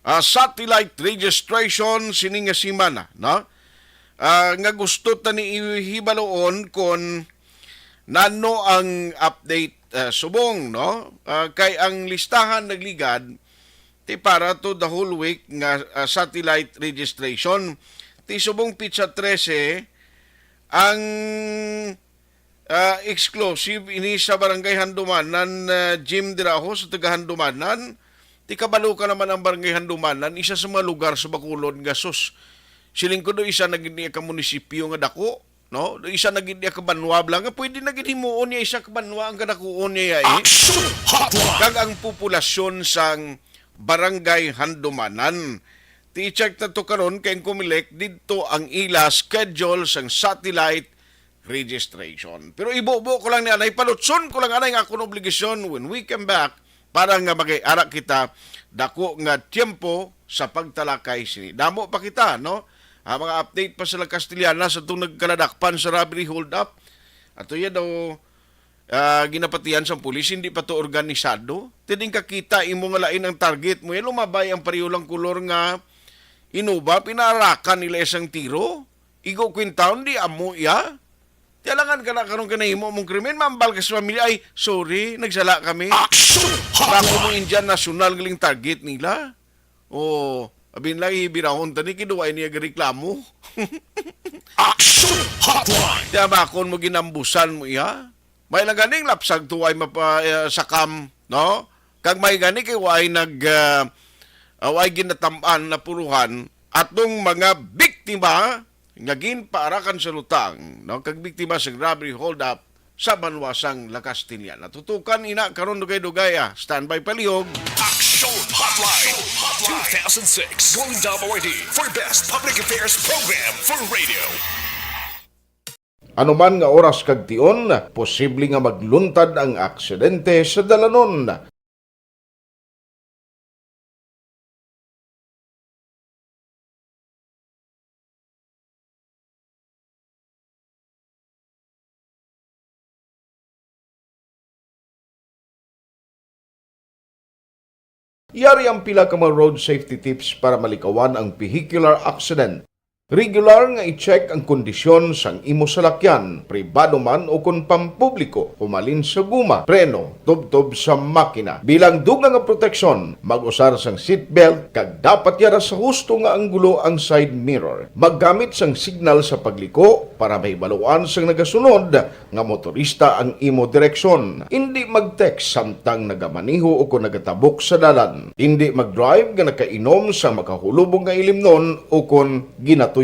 ah, satellite registration sini nga semana, no? Ah, nga gusto ta ni ihibaluon kon nano ang update, ah, subong, no? Ah, kay ang listahan nagligad ti para to the whole week nga, ah, satellite registration. Ti subong petsa trese ang, ah, exclusive ini sa Barangay Handumanan, ah, Jim Diraho sa taga Handumanan. Ti kabalo ka naman ang Barangay Handumanan, isa sa mga lugar sa Bacolod nga sus. Siling ko do isa na gid niya ka munisipyo nga dako, no? Do isa na gid niya ka banwa bala nga pwede na gid himuon niya isa ka banwa ang kadakuon niya, eh. Action Hotline! Kag ang populasyon sang Barangay Handumanan. Ti i-check ta to karon kay ang Comelec didto ang ila schedule sang satellite registration. Pero ibubo ko lang ni anay, palutson ko lang anay nga akon obligasyon when we come back para nga magay-ara kita dako nga tiyempo sa pagtalakay sini. Damo pa kita, no? Ah, mga update pa sa La Castellana sa itong nagkaladakpan sa robbery hold up. Ato yan daw, ah, ginapatihan sang pulis, hindi pa to organisado. Ti ding kakita imo nga lain ang target mo, yan lumabay ang pareho lang kolor nga Innova, pinaarakan nila isang tiro. Igo kwintaon, di amo iya. Ti alangan ka na karon ka nahimo mong krimen, mambal ka sa pamilya, "Ay, sorry, nagsala kami." Action Bako mo Hotline! Indian national galing target nila. O, abin lang, hibirahon tani, kiduway niya reklamo. Action Hotline! Ti abakon mo, ginambusan mo iya. May lang ganing lapsag tuway mapa, eh, sakam, no? Kag may gani kay way nag, ah, ah, way ginatam-an na puruhan atong mga biktima nga ginpaarakan sa lutang, no? Kag biktima sa robbery hold up sa banwa sang La Castellana. Tutukan ina karon dugay-dugay, ah. Standby palihog. Action Hotline two thousand six Golden Dome Awardee for Best Public Affairs Program for Radio. Anuman nga oras kag tion, posible nga magluntad ang aksidente sa dalanon. Yari ang pila ka mga road safety tips para malikawan ang vehicular accident. Regular nga i-check ang kondisyon sang imo salakyan, pribado man o kon pampubliko, humalin sa guma, preno, tubtob sa makina. Bilang dugang nga proteksyon, mag-usar sang seatbelt kag dapat yara sa husto nga anggulo ang side mirror. Maggamit sang signal sa pagliko para mahibaluan sang nagasunod nga motorista ang imo direksyon. Indi mag-text samtang nagamaneho o kon nagatabok sa dalan. Indi mag-drive nga nakainom sa makahulubong nga ilimnon o kon ginatuyo.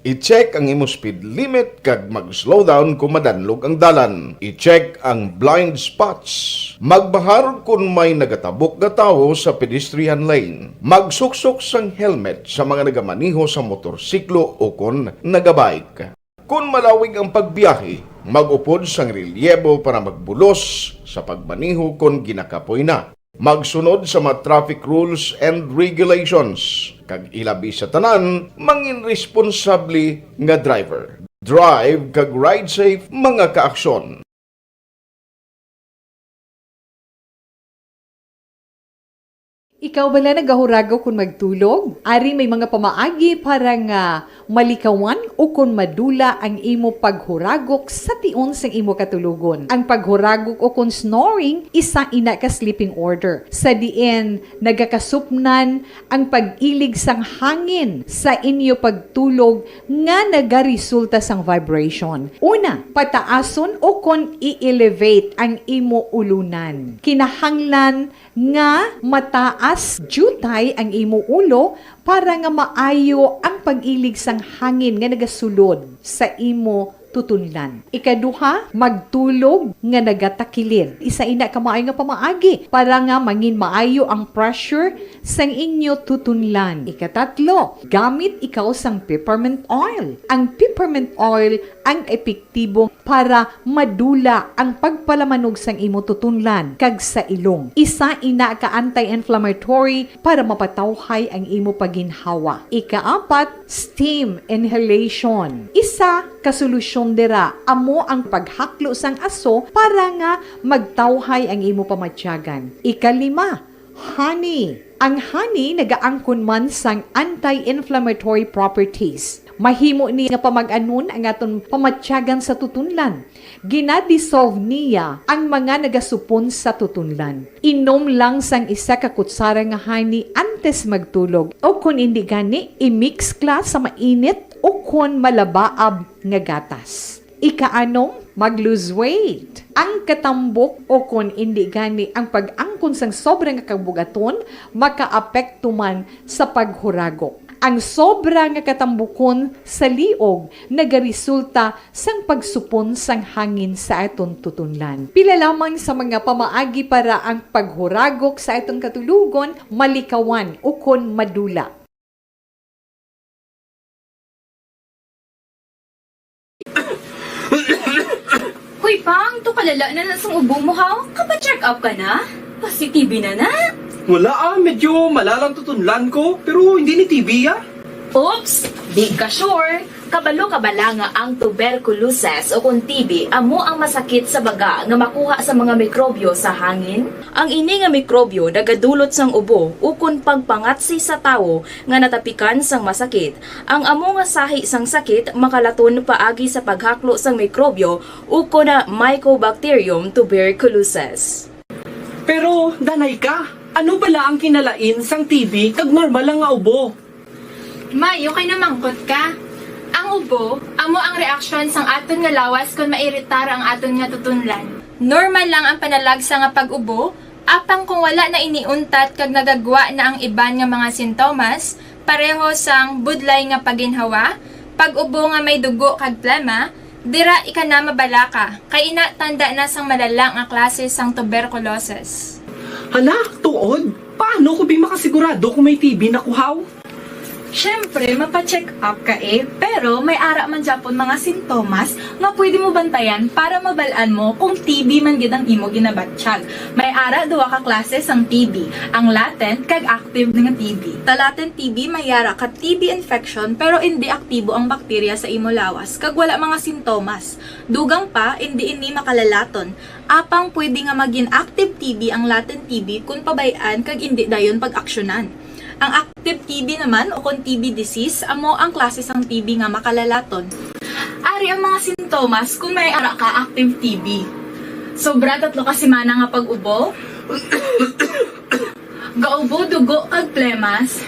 I-check ang imo speed limit kag mag-slow down kon madanlog ang dalan. I-check ang blind spots. Magbahar kon may nagatabok nga tawo sa pedestrian lane. Magsuksok sang helmet sa mga nagamaneho sa motorsiklo o kon nagabike. Kon malawig ang pagbiyahe, mag-upod sang relyebo para magbulos sa pagmaneho kon ginakapoy na. Magsunod sa mga traffic rules and regulations, kag ilabi sa tanan, mangin responsable nga driver. Drive kag ride safe, mga kaaksyon. Ikaw bala nagahuragok kon magtulog? Ari may mga pamaagi para nga malikawan ukon madula ang imo paghuragok sa tion sang imo katulogon. Ang paghuragok ukon snoring, isa ina ka sleeping order, sa diin nagakasupnan ang pag-ilig sang hangin sa inyo pagtulog nga nagaresulta sang vibration. Una, pataason ukon i-elevate ang imo ulunan. Kinahanglan nga mataas diutay ang imo ulo para nga maayo ang pag-ilig sang hangin nga nagasulod sa imo tutunlan. Ikaduha, magtulog nga nagatakilid. Isa ina ka maayo nga pamaagi para nga mangin maayo ang pressure sang inyo tutunlan. Ikatatlo, gamit ikaw sang peppermint oil. Ang peppermint oil ang epektibo para madula ang pagpalamanog sang imo tutunlan kag sa ilong. Isa ina ka anti-inflammatory para mapatawhay ang imo paginhawa. Ikaapat, steam inhalation. Isa ka solusyon dira amo ang paghaklo sang aso para nga magtawhay ang imo pamatyagan. Ikalima, honey. Ang honey nagaangkon man sang anti-inflammatory properties. Mahimo ni nga pamag-anon ang aton pamatyagan sa tutunlan. Gina-dissolve niya ang mga nagasupon sa tutunlan. Inom lang sang isa ka kutsara nga honey antes magtulog, o kon indi gani, i-mix kla sa mainit o kon malabaab nga gatas. Ikaanom, mag-lose weight. Ang katambok o kon indi gani ang pag-angkon sang sobra nga kabugaton makaapekto man sa paghuragok. Ang sobra nga katambukon sa liog nagaresulta sang pagsupon sang hangin sa aton tutunlan. Pila lamang sa mga pamaagi para ang paghuragok sa aton katulogon malikawan ukon madula. Hoy, Pang, to kalala na na sang ubo mo, ha? Kapa-check up ka na? Pasi-T B na na? Wala ah, medyo malalang tutunlan ko, pero hindi ni T B ah. Oops! Di ka sure? Kabalo ka bala nga ang tuberculosis o kon T B amo ang masakit sa baga nga makuha sa mga mikrobyo sa hangin? Ang ini nga mikrobyo nagadulot sang ubo ukon pagpangatsi sa tawo nga natapikan sang masakit. Ang amo nga sahi sang sakit makalaton paagi sa paghaklo sang mikrobyo ukon Mycobacterium tuberculosis. Pero, danay ka, ano bala ang kinalain sang T B kag normal lang nga ubo? May, okay na mangkot ka. Ang ubo, amo ang reaksyon sang aton nga lawas kon mairitar ang aton nga tutunlan. Normal lang ang panalagsa nga pag-ubo, apang kung wala na ini untat kag nagagwa na ang iban nga mga sintomas, pareho sang budlay nga paginhawa, pag-ubo nga may dugo kag plema, dira ika na mabalaka, kay ina tanda na sang malala nga klase sang tuberculosis. Hala, tuod? Paano ko bi makasigurado kung may T B na ko haw? Siyempre, mapa-check up ka eh, pero may ara man gyapon mga sintomas nga pwede mo bantayan para mabal-an mo kung T B man gid ang imo ginabatyag. May ara duha ka klase sang T B, ang latent kag active nga T B. Sa latent T B may ara ka T B infection pero indi aktibo ang bakterya sa imo lawas kag wala mga sintomas. Dugang pa, indi ini makalalaton. Apang pwede nga magin active T B ang latent T B kon pabay-an kag indi dayon pag-aksyonan. Ang active T B naman o kon T B disease amo ang klase sang T B nga makalalaton. Ari ang mga sintomas kon may ara ka active T B. Sobra tatlo ka semana nga pag-ubo. Gaubo dugo kag plemas.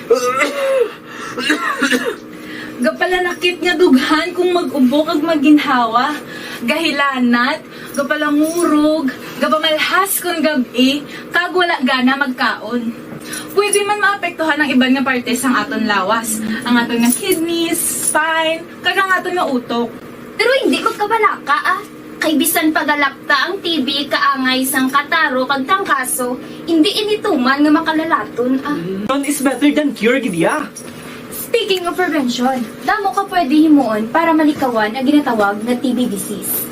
Gapalanakit nga dughan kung mag-ubo kag maginhawa. Gahilanat, gapalangurog, gapamalhas kon gab-i, kag wala gana magkaon. Pwede man maapektuhan ang iban nga parte sang aton lawas, ang aton nga kidneys, spine, kag ang aton nga utok. Pero hindi magkabalaka, ah. Kay bisan pagalapta ang T B kaangay sang kataro kag trangkaso, indi ini tuman nga makalalaton, ah. None is better than cure gid ya. Speaking of prevention, damo ka pwede himuon para malikawan ang ginatawag nga T B disease.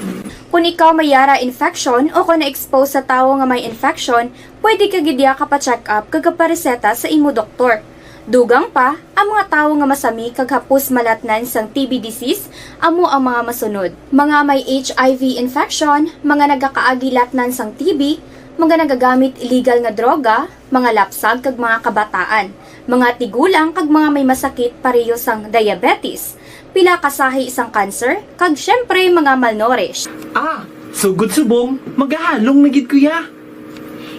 Kung ikaw may yara infection o kung na-expose sa tawo nga may infection, pwede ka gid ya kapa-check up kag kapareseta sa imo doktor. Dugang pa, ang mga tawo nga masami kag hapos malatnan sang T B disease amo ang mga masunod: mga may H I V infection, mga nagakaagi latnan sang T B, Mga nagagamit illegal nga droga, mga lapsag kag mga kabataan, mga tigulang kag mga may masakit pareho sang diabetes, pila ka sahi sang cancer, kag syempre mga malnourished. Ah, sugod subong, magahalong na gid ko ya.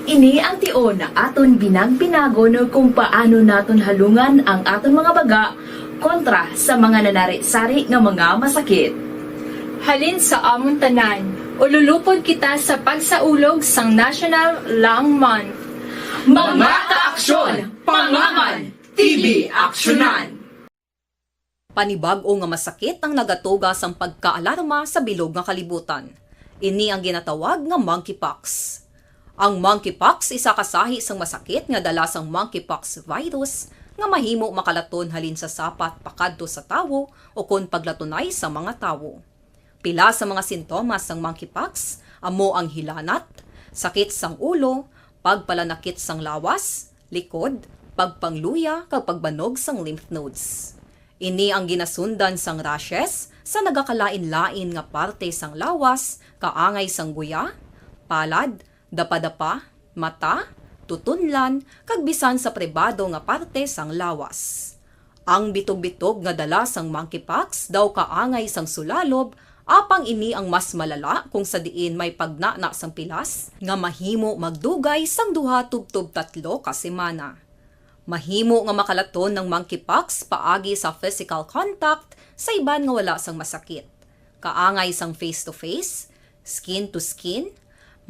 Ini ang tion aton binag-binagon kung paano naton halungan ang aton mga baga kontra sa mga nanari-sari nga mga masakit. Halin sa amon tanan, ululupod kita sa pagsaulog sang National Lung Month. Mga kaaksyon, pangaman, T B aksyonan! Panibag-o nga masakit ang nagatuga sang pagkaalarma sa bilog nga kalibutan. Ini ang ginatawag nga monkeypox. Ang monkeypox isa ka sahi sang masakit nga dala sang monkeypox virus nga mahimo makalaton halin sa sapat pakadto sa tawo ukon paglatunay sa mga tawo. Pila sa mga sintomas sang monkeypox amo ang hilanat, sakit sang ulo, pagpalanakit sang lawas, likod, pagpangluya, kag pagbanog sang lymph nodes. Ini ang ginasundan sang rashes sa nagakalain-lain nga parte sang lawas, kaangay sang guya, palad, dapadapa, mata, tutunlan, kag bisan sa pribado nga parte sang lawas. Ang bitog-bitog nga dala sang monkeypox daw kaangay sang sulalob, apang ini ang mas malala kung sa diin may pagnana sang pilas nga mahimo magdugay sang duha tubtob tatlo ka semana. Mahimo nga makalaton ang monkeypox paagi sa physical contact sa iban nga wala sang masakit, kaangay sang face-to-face, skin-to-skin,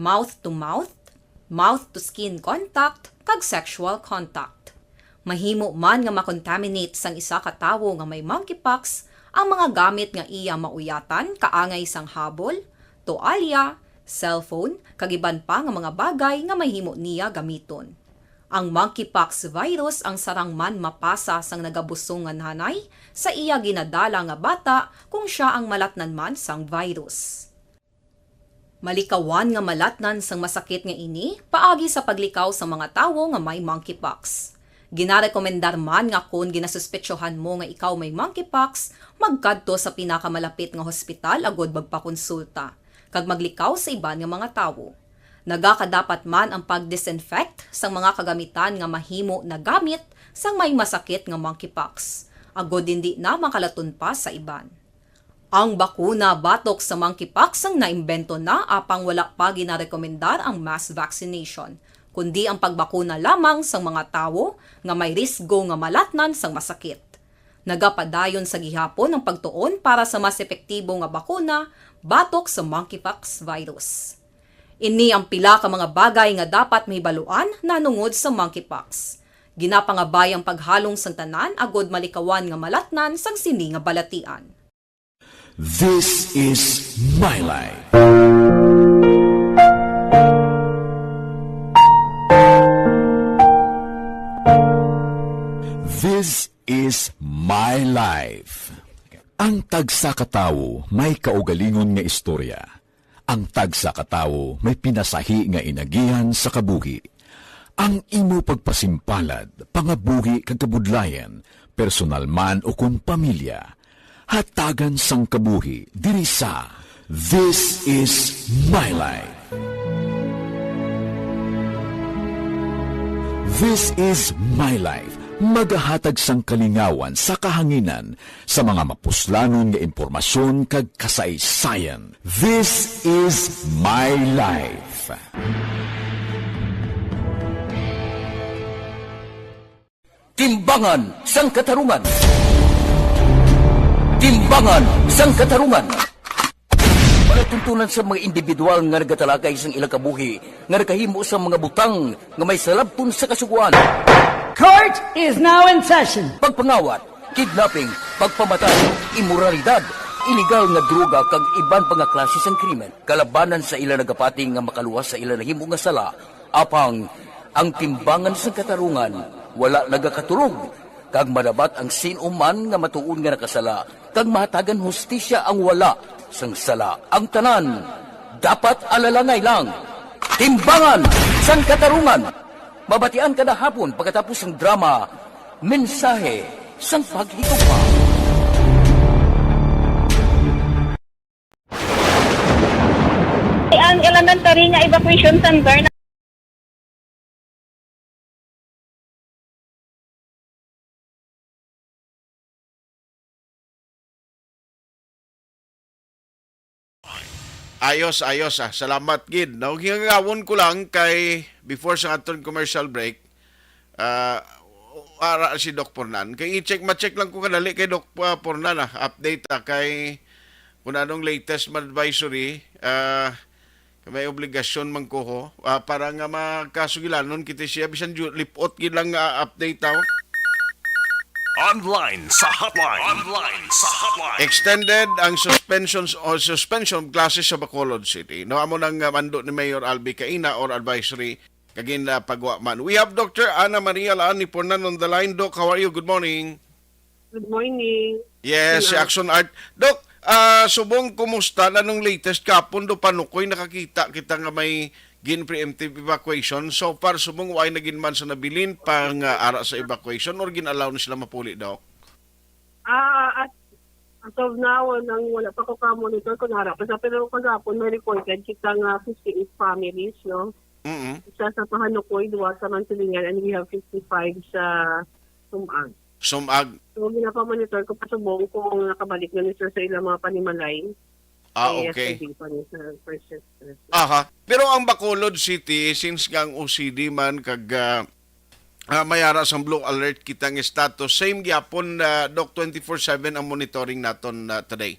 mouth-to-mouth, mouth-to-skin contact, kag sexual contact. Mahimo man nga makontaminate sang isa ka tawo nga may monkeypox ang mga gamit nga iya mauyatan, kaangay sang habol, toalya, cellphone, kag iban pa nga mga bagay nga mahimo niya gamiton. Ang monkeypox virus ang sarang man mapasa sang nagabusong nga nanay sa iya ginadala nga bata kung sia ang malatnan man sang virus. Malikawan nga malatnan sang masakit nga ini paagi sa paglikaw sa mga tawo nga may monkeypox. Ginarekomendar man nga kon ginasuspetsohan mo nga ikaw may monkeypox, magkadto sa pinakamalapit nga hospital agud magpakonsulta kag maglikaw sa iban nga mga tawo. Nagakadapat man ang pag-disinfect sang mga kagamitan nga mahimo nagamit sang may masakit nga monkeypox, agud indi na makalaton pa sa iban. Ang bakuna batok sa monkeypox ang naimbento na, apang wala pa ginarekomendar ang mass vaccination, kundi ang pagbakuna lamang sang mga tawo nga may risgo nga malatnan sang masakit. Nagapadayon sa gihapon ang pagtuon para sa mas epektibo nga bakuna batok sa monkeypox virus. Ini ang pila ka mga bagay nga dapat mahibaluan nahanungod sa monkeypox. Ginapangabay ang paghalong sang tanan agud malikawan nga malatnan sang sini nga balatian. This is my life. This is my life. Ang tagsa ka tawo may kaugalingon nga istorya. Ang tagsa ka tawo may pinasahi nga inagihan sa kabuhi. Ang imo pagpasimpalad, pangabuhi kag kabudlayan, personal man ukon pamilya, hatagan sang kabuhi diri sa This Is My Life. This Is My Life magahatag sang kalingawan sa kahanginan sa mga mapuslanon nga impormasyon kag kasaysayan. This Is My Life. Timbangan sang Katarungan. Timbangan sang Katarungan. Palatuntunan sa mga individual nga nagatalakay sang ilang kabuhi nga nakahimo sang mga butang nga may salabton sa Kasugoan. Court is now in session. Pagpangawat, kidnapping, pagpamatay, imoralidad, iligal nga droga kag iban pa nga klase sang krimen kalabanan sa ila nagapati nga makaluwas sa ila nahimo nga sala. Apang ang timbangan sang katarungan wala nagakaturog, kag madabat ang sin-o man nga matuod nga nakasala, kag mahatagan hustisya ang wala sang sala. Ang tanan dapat alalangay lang. Timbangan sang Katarungan. Mabatian kada hapon pagkatapos sang drama, Mensahe sang Paghigugma. Ang elementary nga evacuation center na Ayos, ayos, ah. Salamat gid. No, gingagawon ko lang kay before sa aton commercial break, ah, ara si Doc Pornan. Kay i-check, ma-check lang ko kadali kay Doc, ah, Pornan, ah. Update, ah, kay kung anong latest man advisory, ah, kay may obligasyon man ko ho, ah, para nga magkasugilanon kita siya bisan ju-, lipot gid lang nga update, ah. Online sa hotline. Online sa hotline. Extended ang suspensions o suspension of classes sa Bacolod City. No, amo nang, uh, mando ni Mayor Albi kaina or advisory kagin, uh, pagwa man. We have Doctor Ana Maria Laan ni Pornan on the line. Doc, how are you? Good morning. Good morning. Yes, si Hello. Action Art. Doc, ah, subong kumusta na nung latest kapon do panukoy nakakita kita nga may gin preemptive evacuation? So far, subong wala na gid man sa nabilin pang, ah, ara sa evacuation or gin-allow na sila mapuli, Doc? Ah, as, as of now, nang wala pa ko ka-monitor kung ara pa sa, pero kagapon may reported kita nga fifty-eight families, no? Mm. Isa sa Pahanukoy, duwa sa Mansilingan, and we have fifty-five sa Sumag. Sumag. So, ginapamonitor ko pa subong kung nakabalik na ni sir sa ilang mga panimalay. Ah, Kay okay. yesterday pa ni sir, first shift, sir. Aha. Pero ang Bacolod City, since nga ang O C D man kag, ah, ah, may ara sang blue alert kita nga status, same gyapon, ah, Doc, twenty-four seven ang monitoring naton, ah, today.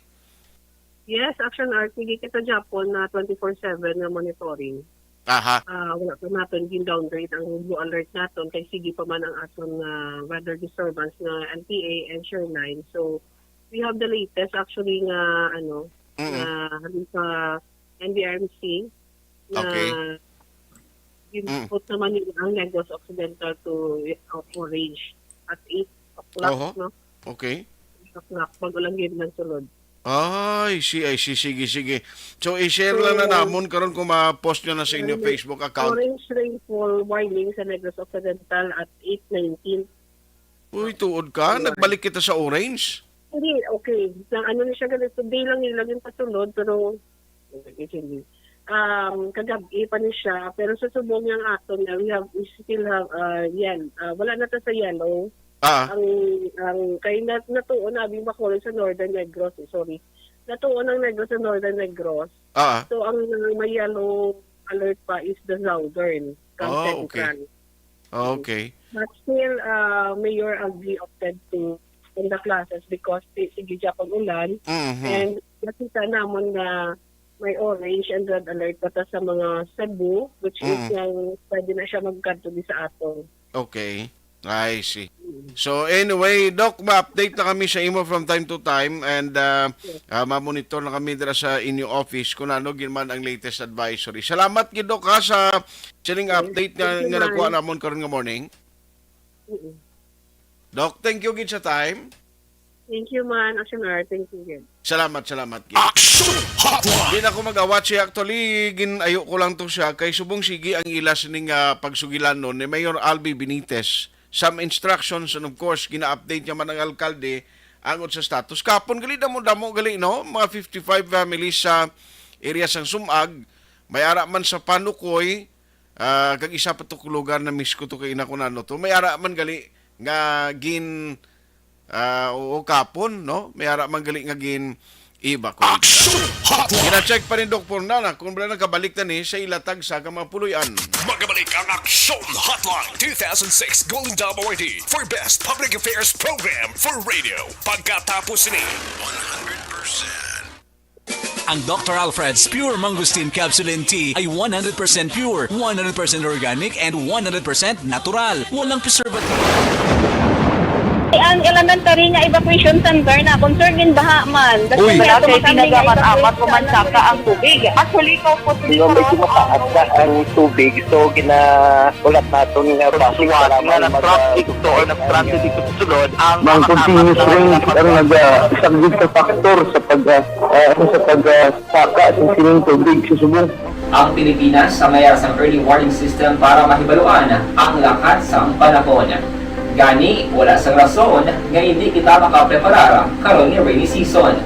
Yes, Action Art, hindi kita gyapon na twenty-four seven nga monitoring. Aha. Ah, wala pa naton gin-downgrade ang blue alert naton kay sige pa man ang aton nga weather disturbance nga L T A and Shoreline. So, we have the latest actually nga, ano, Mm-mm. nga halin sa N D R M C na Okay. Mm. gin-put naman nila ang Negros Occidental to, uh, orange at eight o'clock, Oho. no? Okay. Eight o'clock, bago lang gid nagsulod. Ay, si, ay, si, sige, sige. So, i-share lang na So, namon karon kung ma-post nyo na sa inyo orange, Facebook account. Orange rainfall warning sa Negros Occidental at eight nineteen. Uy, tuod ka? Ayan. Nagbalik kita sa orange? Hindi, okay. Sa ano na siya ganito, today lang nila yung pasulod, pero, um, kagabi pa ni siya, pero sa subong yang aton na, we have, we still have, uh, yan, uh, wala na ta sa yellow. Ah. Ang, ang, kay nat-, natuon na, abi, Bacolod sa Northern Negros, eh, sorry. Natuon ang Negros sa Northern Negros. Ah. So, ang may yellow alert pa is the Southern, kag Ah, okay. Central. Ah, okay. But still, uh, Mayor Albi opted to suspend the classes because si-, sige siya pag-ulan. Mhm. And nakita namon nga may orange and red alert pa ta sa mga Cebu, which is Mm. nga pwede na siya magkadto di sa aton. Okay. I see. Mm. So anyway, Doc, ma-update na kami sa imo from time to time and, uh, Yes. uh, ma-monitor na kami dira sa inyo office kung ano gid man ang latest advisory. Salamat gid, Doc, ha, sa sining Yes. update nga, Thank you, nga nakuha man. namon karon nga morning. Mm-mm. Doc, thank you gid sa time. Thank you, man. Action R. Thank you, gid. Salamat, salamat gid. Action Hotline. Di na ko mag-awat siya. Actually, gin-ayo ko lang to siya. Kay subong sige ang ila sining, ah, pagsugilanon ni Mayor Albi Benitez. Some instructions, and of course, gina-update niya man ang alkalde angot sa status. Kapon gali, damo-damo gali, no? Mga fifty-five families sa area sang Sumag. May ara man sa Panukoy, ah, kag isa pa to lugar na miss ko to kay ina ko na ano to. May ara man gali nga gin, ah, oo, kapon, no? May ara man gali nga gin evacuate. Action Hotline. Gina-check pa rin, Doc Pornana, kung wala nagkabalik na ni sa ilatag sa mga puloy-an. Magabalik ang Action Hotline two thousand six Golden Dome Awardee for Best Public Affairs Program for Radio. Pagkatapos ni one hundred percent. Ang Doctor Alfred's Pure Mangosteen Capsule and Tea ay one hundred percent pure, one hundred percent organic, and one hundred percent natural. Walang preservative. Ang elementary nga evacuation center na concern in baha man. Uy. Wala kay pinagamat-amat ko man saka ang tubig. Actually, ko po Medyo mataas na ang tubig, so gina-, ulat naton nga traffic, para nga mag-, nag-traffic to or nag-traffic dito sa sulod, ang Ang continuous rain ang nag-, ah, isang big factor sa pag, ah, ah, ano, sa pag, ah, saka sa sining tubig sa Subo. Ang Pilipinas sa may sang early warning system para mahibaluan ang lakat sang panahon. Gani, wala sang rason nga hindi kita makapreparar karon nga rainy season.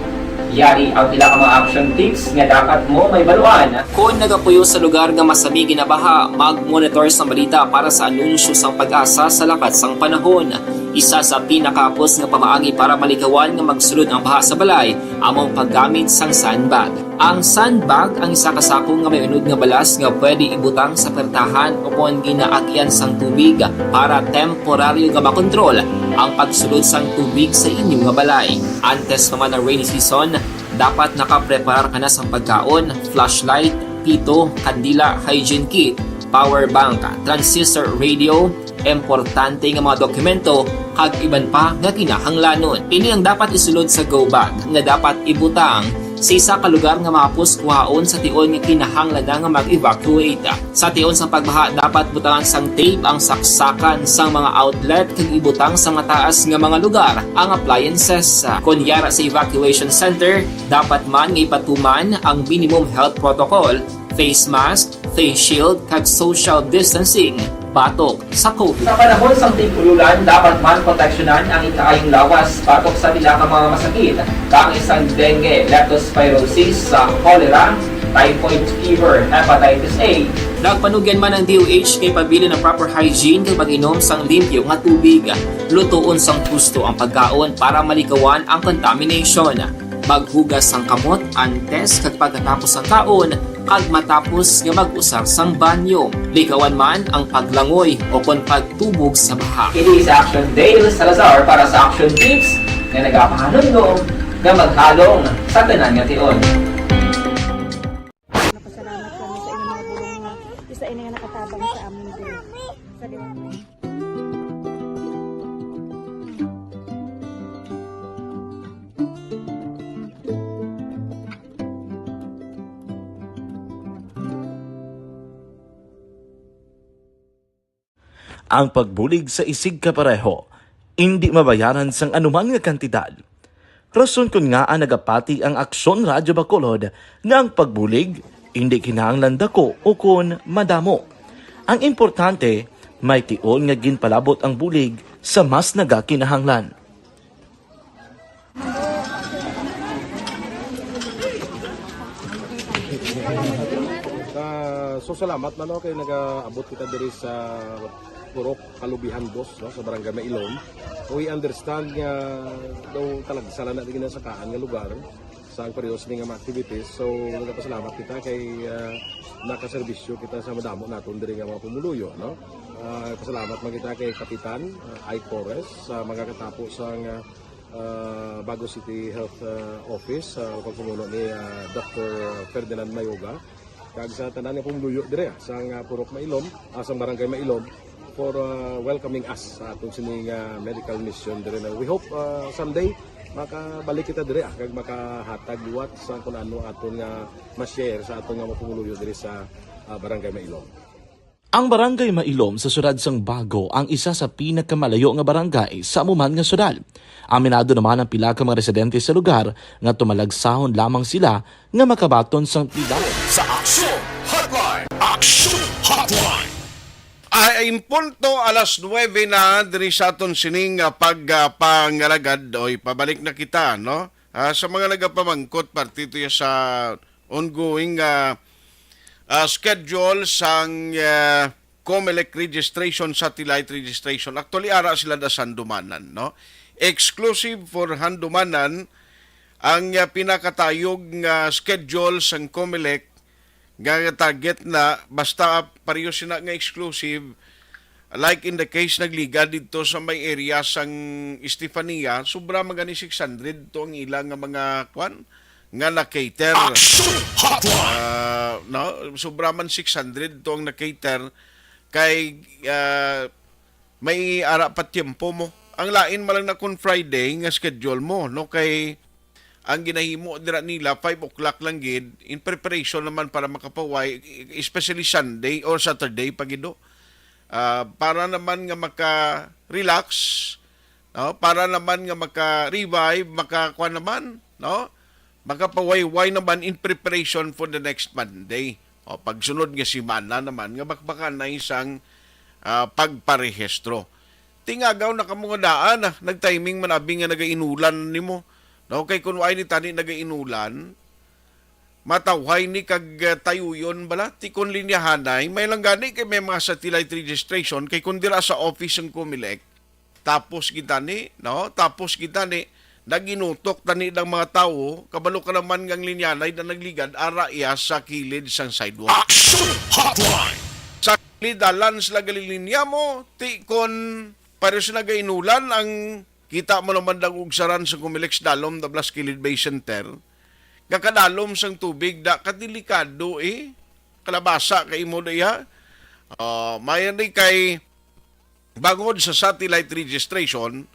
Yari ang pila ka mga action tips nga dapat mo mahibaluan. Kon nagapuyo sa lugar nga masami ginabaha, mag-monitor sa balita para sa anunsyo sang PAGASA sa lakat sang panahon. Isa sa pinakahapos nga pamaagi para malikawan nga magsulod ang baha sa balay amo ang paggamit sang sandbag. Ang sandbag ang isa ka sako nga may unod nga balas nga pwede ibutang sa pertahan o kon ginaagian sang tubig para temporaryo nga makontrol ang pagsulod sang tubig sa inyo nga balay. Antes pa man ang rainy season, dapat nakapreparar ka na sang pagkaon, flashlight, pito, kandila, hygiene kit, power bank, transistor radio, importante nga mga dokumento, kag iban pa nga kinahanglanon. Ini ang dapat isulod sa go bag nga dapat ibutang sa isa ka lugar nga mahapos kuhaon sa tion nga kinahanglan na nga mag-evacuate. Sa tion sang pagbaha, dapat butangan sang tape ang saksakan sang mga outlet kag ibutang sa mataas nga mga lugar ang appliances. Kon yara sa evacuation center, dapat man nga ipatuman ang minimum health protocol, face mask, face shield, kag social distancing batok sa COVID. Sa panahon sang tig-ululan, dapat man proteksyonan ang ikaayong lawas batok sa pila ka mga masakit, kaangay sang dengue, leptospirosis, sa cholera, typhoid fever, hepatitis A. Nagpanugyan man ang D O H kay pabilin ang proper hygiene kag pag-inom sang limpyo nga tubig. Lutoon sang husto ang pagkaon para malikawan ang contamination. Maghugas sang kamot antes kag pagkatapos sang kaon, kag matapos nga mag-usar sang banyo. Likawan man ang paglangoy o kon pagtubog sa baha. Kini si Action Dale Salazar para sa Action Tips nga nagapahanumdom nga maghalong sa tanan nga tion. Napasalamat kami sa inyong mga bulong nga isa ini nga nakatabang sa amin din. Sa liwanag. Ang pagbulig sa isigkapareho indi mabayaran sang anuman nga kantidad. Rason kon ngaa nagapati ang Aksyon Radyo Bacolod nga ang pagbulig indi kinahanglan dako ukon madamo. Ang importante, may tion nga ginpalabot ang bulig sa mas nagakinahanglan. Ah, so salamat man, no, kay nagaabot kita diri sa Purok Kalubihan Dos, no, sa Barangay Mailom. We understand nga daw talagsa lang na ginasakaan nga lugar sa ang periodo sini nga mga activities. So nagapasalamat kita kay ah, nakaserbisyo kita sa madamo naton diri nga mga pumuluyo, no. Ah, pasalamat man kita kay Kapitan ah, Ike Torres sa mga katapo sa nga ah, Bago City Health ah, Office sa pagpamuno ni ah, Doctor Ferdinand Mayoga, kag sa tanan nga pumuluyo diri ah, sa nga Purok Mailom, ah, sa Barangay Mailom, for ah, welcoming us sa aton sini nga medical mission diri na. We hope ah, someday makabalik kita diri ah, kag makahatag liwat sa kun ano aton nga ma-share sa aton nga mga pumuluyo diri sa ah, Barangay Mailom. Ang Barangay Mailom sa siyudad sang Bago ang isa sa pinakamalayo nga barangay sa amo man nga siyudad. Aminado naman ang pila ka mga residente sa lugar nga tumalagsahon lamang sila nga makabaton sang pila. Sa Aksyon Hotline! Aksyon Hotline! Ay, in punto alas nuwebe na diri sa aton sining ah, pag ah, pangalagad, oy, pabalik na kita, no? Ah, sa mga nagapamangkot, parte to ya sa ongoing ah, ah, schedule sang ah, Comelec registration, satellite registration. Actually, ara sila da sandumanan, no? Exclusive for handumanan ang ah, pinakatayog nga schedule sang Comelec nga target na basta pareho sina nga exclusive, like in the case nagligad didto sa may area sang Estefania, sobra man gani six hundred to ang ila nga mga kwan nga na-cater. Action Hotline! Ah, no, sobra man six hundred to ang na-cater kay ah, may ara pa tiyempo mo. Ang lain man lang na kung Friday nga schedule mo, no, kay ang ginahimo dira nila five o'clock lang gid in preparation naman para makapaway, especially Sunday or Saturday pa gid, no? Ah, para naman nga maka-relax, no? Para naman nga maka-revive, makakuan naman, no? Makapawayway naman in preparation for the next Monday. O, pagsunod nga semana naman nga bakbakan na isang ah, pagparehistro. Tingagaw na kamo nga daan, ah. Nag-timing man abi nga nagainulan nimo. No, kay kun waay ni tani nagainulan, matawhay ni kag ah, tayuyon bala, ti kon linyahanay, may lang gani kay may mga satellite registration, kay kun dira sa office ang Comelec, tapos gid tani, no? Tapos gid tani, Naginutok tani ng mga tawo, kabalo ka naman nga ang linyanay na nagligad, ara iya sa kilid sang sidewalk. Action Hotline! Sa kilid, dalan sila galilinya mo, ti kon pareho sila gainulan, ang kita mo naman dang ugsaran sa Comelec, dalom da blas kilid Bay Center, nga kadalom sang tubig, da kadelikado eh. Kalabasa kay imo da iya. Ah, may ni kay bangod sa satellite registration,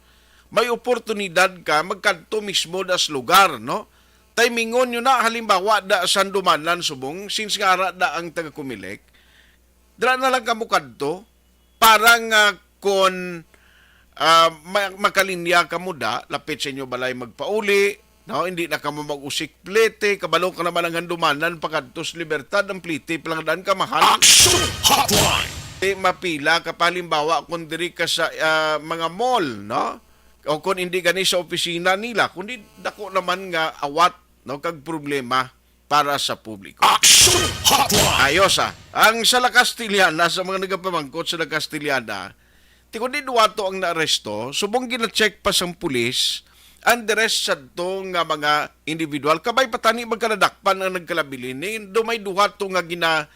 may oportunidad ka magkadto mismo da sa lugar, no? Timingon nyo na, halimbawa, da sa Handumanan subong, since nga ara da ang taga Comelec, dira na lang kamo kadto para nga kon, ah, ma-, makalinya kamo da, lapit sa inyo balay magpauli, no? Hindi na kamo mag-usik plete, kabalo ka naman ang Handumanan pakadto sa Libertad, ang plete pa lang daan ka mahal. Action Hotline! Di mapila ka pa, halimbawa, kung diri ka sa, ah, mga mall, no? O kung hindi gani sa opisina nila, kundi dako naman nga awat, no, kag problema para sa publiko. Action Hotline! Ayos, ah. Ang sa La Castellana, sa mga nagapamangkot sa La Castellana, ti kundi duwa to ang naaresto, subong gina-check pa sang pulis ang the rest sadto nga mga individual. Kabay pa tani magkaladakpan ang nagkalabilin ni, do may duha to nga gina,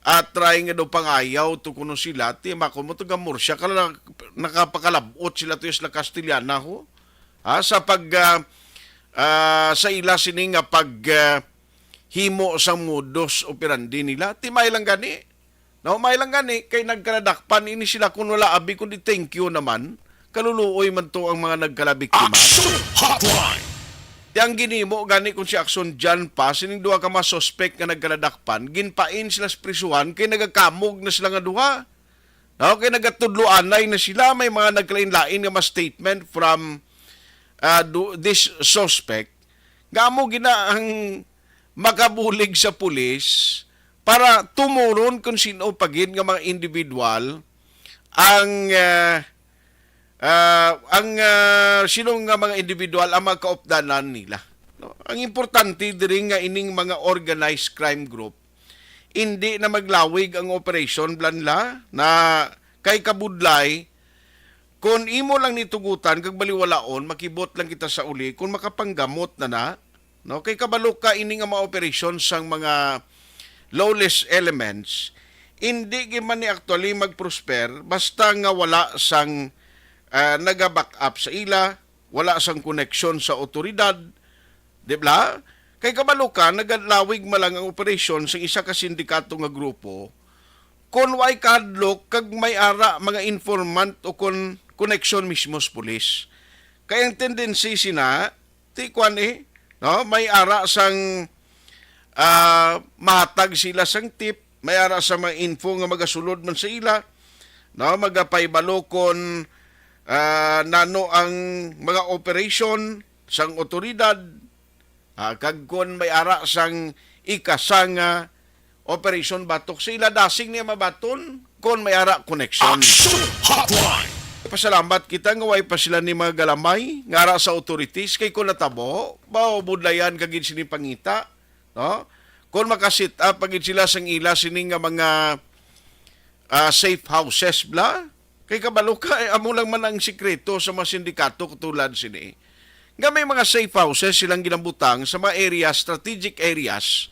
ah, try nga daw pangayaw to kuno sila, ti makon mo to gamor siya kala nakapakalabot sila to sa La Castellana ho. Ha, sa pag, ah, ah, sa ila sini nga pag, ah, himo sang modus operandi nila. Ti may lang gani. No, may lang gani kay nagkaladakpan ini sila kun wala abi kundi thank you naman. Kaluluoy man to ang mga nagkalabiktima. Action Hotline! Ti ang ginimo gani kung si Action John pa, sining duha ka mga suspect nga nagkaladakpan, ginpain sila sa prisuhan kay nagakamog na sila nga duha. No, kay nagatudloanay na sila, may mga nagkalain-lain nga mga statement from, ah, do, this suspect. Nga amo gina ang makabulig sa pulis para tumuron kung sino pa gid nga mga individual ang, ah, ah, ang, ah, sino nga mga individual ang mga kaupdanan nila. No? Ang importante diri nga ining mga organized crime group, hindi na maglawig ang operasyon, blanla, na kay kabudlay, kon imo lang nitugutan kag baliwalaon, makibot lang kita sa uli kon makapanggamot na na, no? Kay kabalo ka ini nga mga operasyon sang mga lawless elements, hindi gid man ni actually mag-prosper basta nga wala sang, ah, naga-back up sa ila, wala sang koneksyon sa awtoridad, di ba? Kay kabalo ka, nagalawig man lang ang operasyon sa isa ka sindikato nga grupo kon way kahadlok kag may ara mga informant o kon koneksyon mismo sa pulis. Kay ang tendency sina, ti kwan eh, no? May ara sang, ah, mahatag sila sang tip, may ara sa mga info nga magasulod man sa ila, no? Magapaibalo kon, ah, nano ang mga operation sang otoridad, ah, kag kon may ara sang ikasa nga operation batok sa ila, dasing niya mabaton kon may ara koneksyon. Action Hotline! Pasalamat kita nga way pa sila ni mga galamay nga ara sa authorities, kay kung natabo, mabudlayan ka gid sini pangita, no? Kung maka-set up pa gid sila sang ila sini nga mga, ah, safe houses bla, kay kabalo ka, eh, amo lang man ang sikreto sa mga sindikato katulad sini. Nga may mga safe houses silang ginabutang sa mga areas, strategic areas.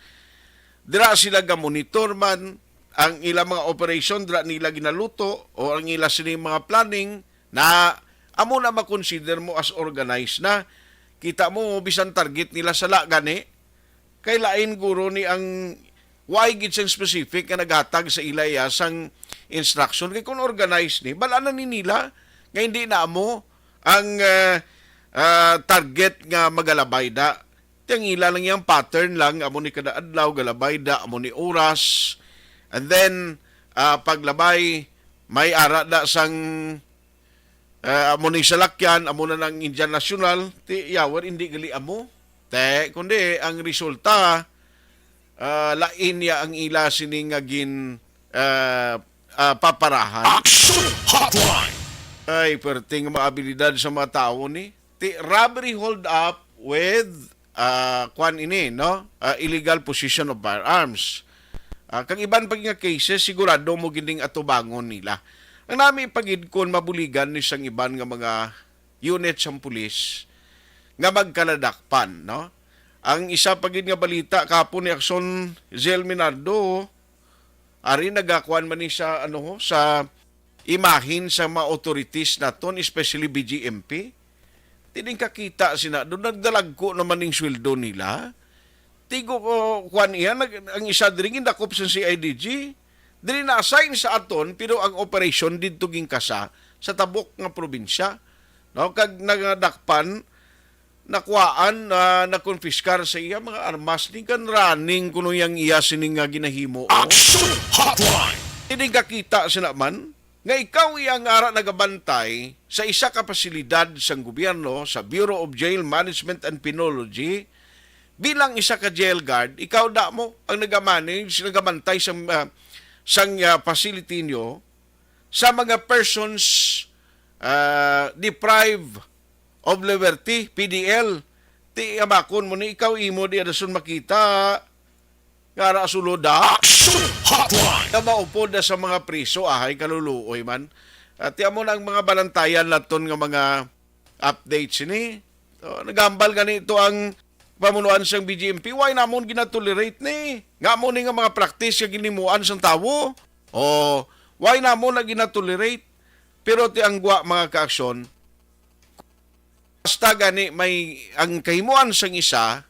Dira sila ga-monitor man ang ilang mga operation, dira nila ginaluto o ang ila sini mga planning na amo na makonsider mo as organized na. Kita mo, bisan target nila sala gani, kay lain guro ni ang way gid sang specific nga naghatag sa ila iya sang instruction. Kay kung organized ni, bal-an na ni nila nga hindi na amo ang, ah, ah, target nga magalabay da. Ti ang ila lang yang pattern lang, amo ni kada adlaw galabay da, amo ni oras. And then, ah, paglabay, may ara da sang, ah, amo ni salakyan, amo na ng Indian National, ti yawer, hindi gali amo. Te, kundi ang resulta, ah, lain niya ang ila sini nga gin, ah, ah, paparahan. Action Hotline! Ay, perting mga abilidad sa mga tao ni. Ti robbery hold up with, ah, kwan ini, no? Ah, illegal possession of firearms. Ah, kag iban pa nga cases, sigurado mo gining atubangon nila. Ang nami pagid kon mabuligan ni sang iban nga mga unit sang pulis, nga magkaladakpan, no? Ang isa pa gid nga balita kahapon ni Aksyon Zell Minardo, ari nagakuan man ni sa, ano, sa imahin sa mga authorities naton, especially B G M P. Tining kakita sina, doon nagdalagko naman ning sweldo nila. Tigo ko, kuan iya, nag-, ang isa diri gindakop sa C I D G. Diri na-assign sa aton, pero ang operasyon didto ginkasa sa tabok nga probinsya. No, kag nagadakpan, nakuhaan, ah, nakonpiskar sa iya mga armas, ni kan running kuno yang iya sini nga ginahimo, oh. Action Hotline! Ini kakita sila man nga ikaw iya nga ara nagabantay sa isa ka pasilidad sang gobyerno, sa Bureau of Jail Management and Penology, bilang isa ka jail guard, ikaw da mo ang nagamanage, nagabantay sa, ah, sang, ah, facility niyo sa mga persons, ah, deprived of liberty, P D L. Ti amakon mo ni ikaw, imo di adason makita nga ara sulod, ah. Action Hotline! Nga maupod na sa mga priso, ahay, kaluluoy man. At amo na ang mga balantayan naton nga mga updates ini. So, nagambal gani ito ang pamunuan sang B G M P. Why namon ginatolerate ni? Nga mo ni nga mga practice nga ginimuan sang tawo? O, why namon na ginatolerate? Pero ti ang gwa, mga kaaksyon, basta gani may ang kahimuan sang isa,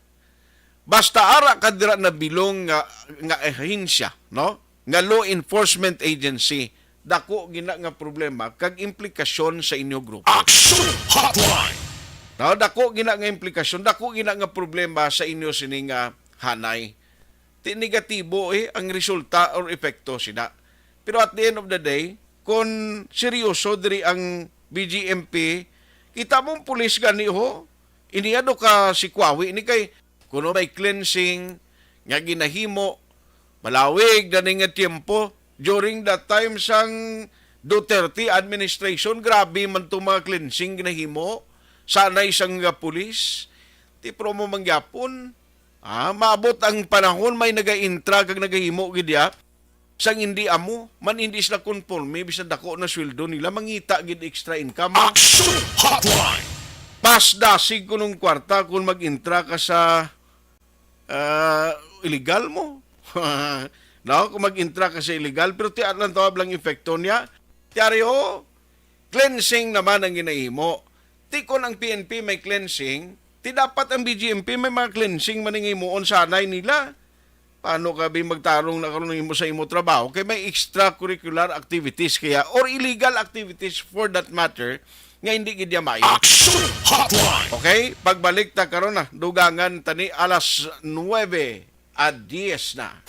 basta ara ka dira nabilong nga, nga ahensya, no? Nga law enforcement agency, dako gina nga problema kag implikasyon sa inyo grupo. Action Hotline! No, dako gina nga implikasyon, dako gina nga problema sa inyo sini nga hanay. Ti negatibo, eh, ang resulta or epekto sina. Pero at the end of the day, kung seryoso diri ang B G M P, kita mo ang pulis gani, ho, iniado ka si Kwawi ni kay kuno may cleansing nga ginahimo, malawig na ni nga tiyempo, during the time sang Duterte administration, grabe man tong mga cleansing ginahimo, sanay sang nga pulis, ti promo mangyapon, ah, maabot ang panahon may naga-intra kag nagahimo gid ya, sang hindi amo, man hindi sila konporme, bisan dako na sweldo nila, mangita gid extra income. Action Hotline! Pas dasig kunong kwarta kung mag-intra ka sa, ah, illegal mo. No? Kung mag-intra ka sa illegal, pero ti lang tawag lang epekto niya. Ti ari, oh, cleansing naman ang ginahimo. Ti kon ang P N P may cleansing, ti dapat ang B G M P may mga cleansing man ang himuon sanay nila. Paano ka bi magtarong na karon imo sa imo trabaho kay may extracurricular activities kaya or illegal activities for that matter nga hindi gid niya maayo? Action Hotline! Okay, pagbalik ta karon na, dugangan tani alas nuebe a dies na.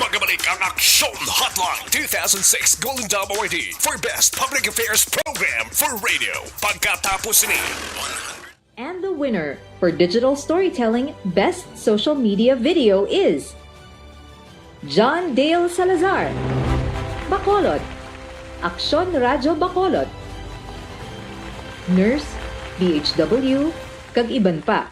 Magabalik ang Action Hotline two thousand six Golden Dome Awardee for Best Public Affairs Program for Radio. Pagkatapos ni And the winner for digital storytelling best social media video is John Dale Salazar, Bacolod, Aksyon Radyo Bacolod, Nurse, D H W, kag iban pa.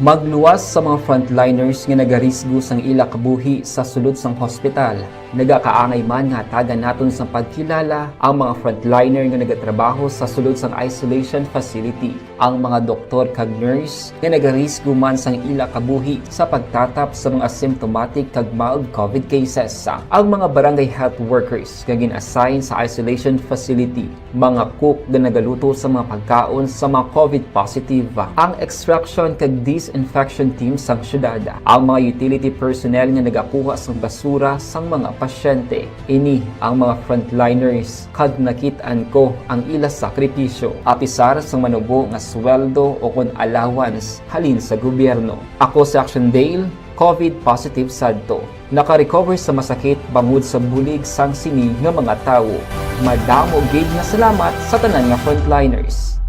Magluwas sa mga frontliners nga nagarisgo sang ila kabuhi sa sulod sang hospital. Nagakaangay man nga hatagan naton sang pagkilala ang mga frontliner nga nagatrabaho sa sulod sang isolation facility, ang mga doktor kag nurse nga nagarisgo man sang ila kabuhi sa pagtatap sa mga symptomatic kag mild covid cases, ang mga barangay health workers nga gin-assign sa isolation facility, mga cook nga nagaluto sa mga pagkaon sa mga covid positive, ang extraction kag disinfection team sang syudad, ang mga utility personnel nga nagakuha sang basura sang mga pasyente. Ini ang mga frontliners kag nakit-an ko ang ila sakripisyo, apisar sang manubo nga sweldo o kon allowance halin sa gobyerno. Ako si Action Dale, covid positive sadto. Naka-recover sa masakit bangod sa bulig sang sini nga mga tawo. Madamo gid nga salamat sa tanan nga frontliners.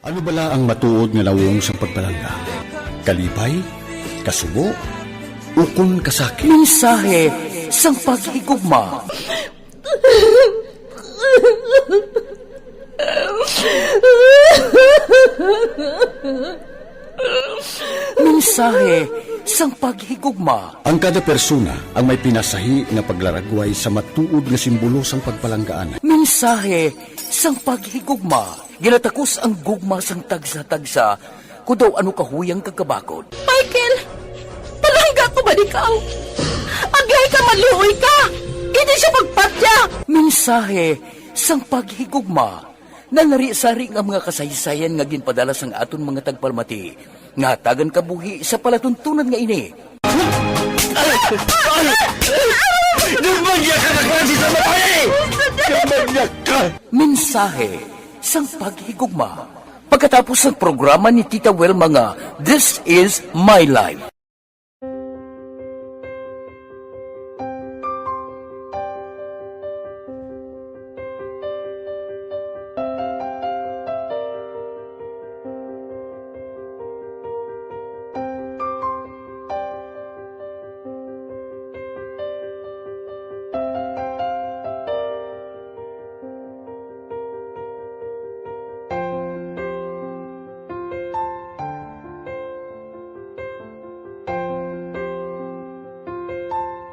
Ano bala ang matuod nga nawong sang pagpalangga? Kalipay? Kasubo? Ukon kasakit? Mensahe sang paghigugma. Mensahe sang paghigugma. Ang kada persona ang may pinasahi nga paglaragway sa matuod nga simbolo sang pagpalanggaan. Mensahe sang paghigugma. Ginatakos ang gugma sang tagsa-tagsa, kon daw ano kahuyang kag kabakod. Michael, palangga ko ba ikaw? Agay ka, maluoy ka! Hindi siya pagpatya! Mensahe sang paghigugma. Nalari-sari nga mga kasaysayan nga ginpadala sang aton mga tagpalamati, nga hatagan kabuhi sa palatuntunan nga ini. Ay! Ay! Ay! Gumagya ka na klase sa babae! Gumagya ka! Mensahe sang paghigugma. Pagkatapos sang programa ni Tita Wilma nga This Is My Life.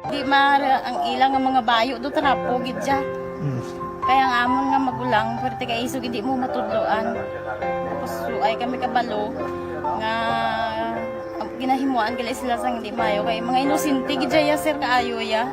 Di mara ang ila nga mga bayo do trapo gid siya. Mm. Kaya ang amon nga magulang, pwerte kay isog hindi mo matudloan. Tapos suay kami kabalo nga ang ginahimuan gali sila sang hindi maayo kay mga inosente gid siya, sir, kaayo ya.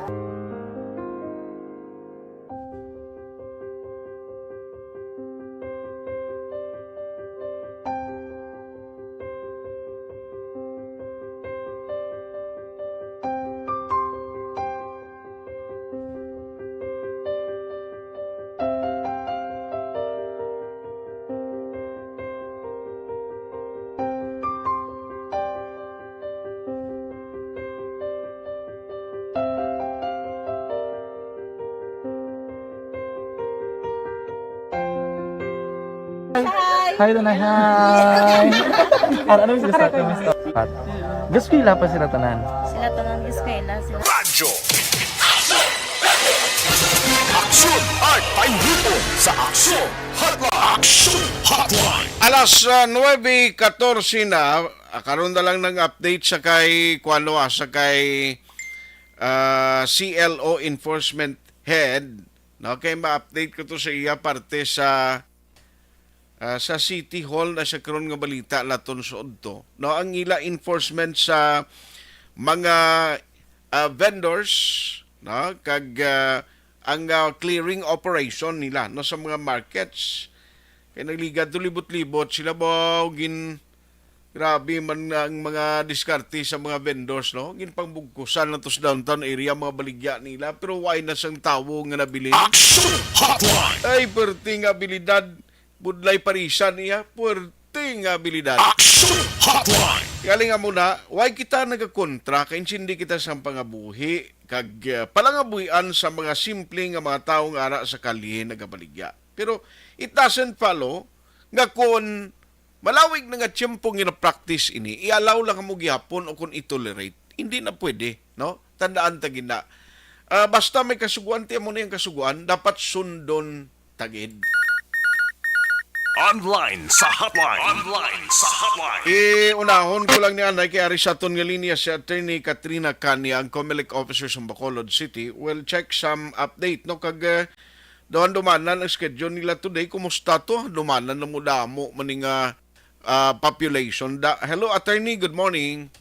Hi. Hi, Tanay. Hi. Ano, ano yung sila sa akin? Eskwela pa sila tanan. Sila tanan, eskwela sila. Radyo. Aksyon! Art Painhipon sa Aksyon Hotline! Aksyon Hotline! Alas, ah, nuebe katorse na, ah, karon na lang nang update sa kay, kuwano, ah, sa kay, ah, C L O Enforcement Head, no? Kay ma-update ko to sa iya parte sa, ah, sa City Hall na sa karon nga balita laton sa udto. No, ang ila enforcement sa mga, ah, vendors, no, kag, ah, ang, ah, clearing operation nila, no, sa mga markets. Kay nagligad to libot-libot sila ba, gin-, grabe man nga ang mga diskarte sa mga vendors, no? Ginpangbugkusan na to sa downtown area, mga baligya nila, pero why na sang tawo nga nabilin? Action Hotline! Ay, perting abilidad. Budlay parisan iya, puwerte nga abilidad. Action Hotline! Galing nga muna, why kita nagakontra, kay insindi kita sang pangabuhi, kag, ah, palangabuhian sa mga simple nga mga tawo nga ara sa kalye nagabaligya. Pero it doesn't follow nga kon malawig na nga tiyempo nga na-practice ini, i-allow lang mo gihapon o kon i-tolerate. Hindi na pwede, no? Tandaan ta gid na. Ah, basta may kasugoan, ti amo na yung kasugoan, dapat sundon ta gid. Online sa hotline. Online sa hotline. Iunahon ko lang ni anay kay ari sa aton nga linya si Attorney Katrina Cania, ang Comelec officer sa Bacolod City. We'll check some update, no? Kag, eh, daw handumanan ang schedule nila today. Kumusta to? Handumanan na mo damo man nga, ah, population. Da, hello, Attorney. Good morning.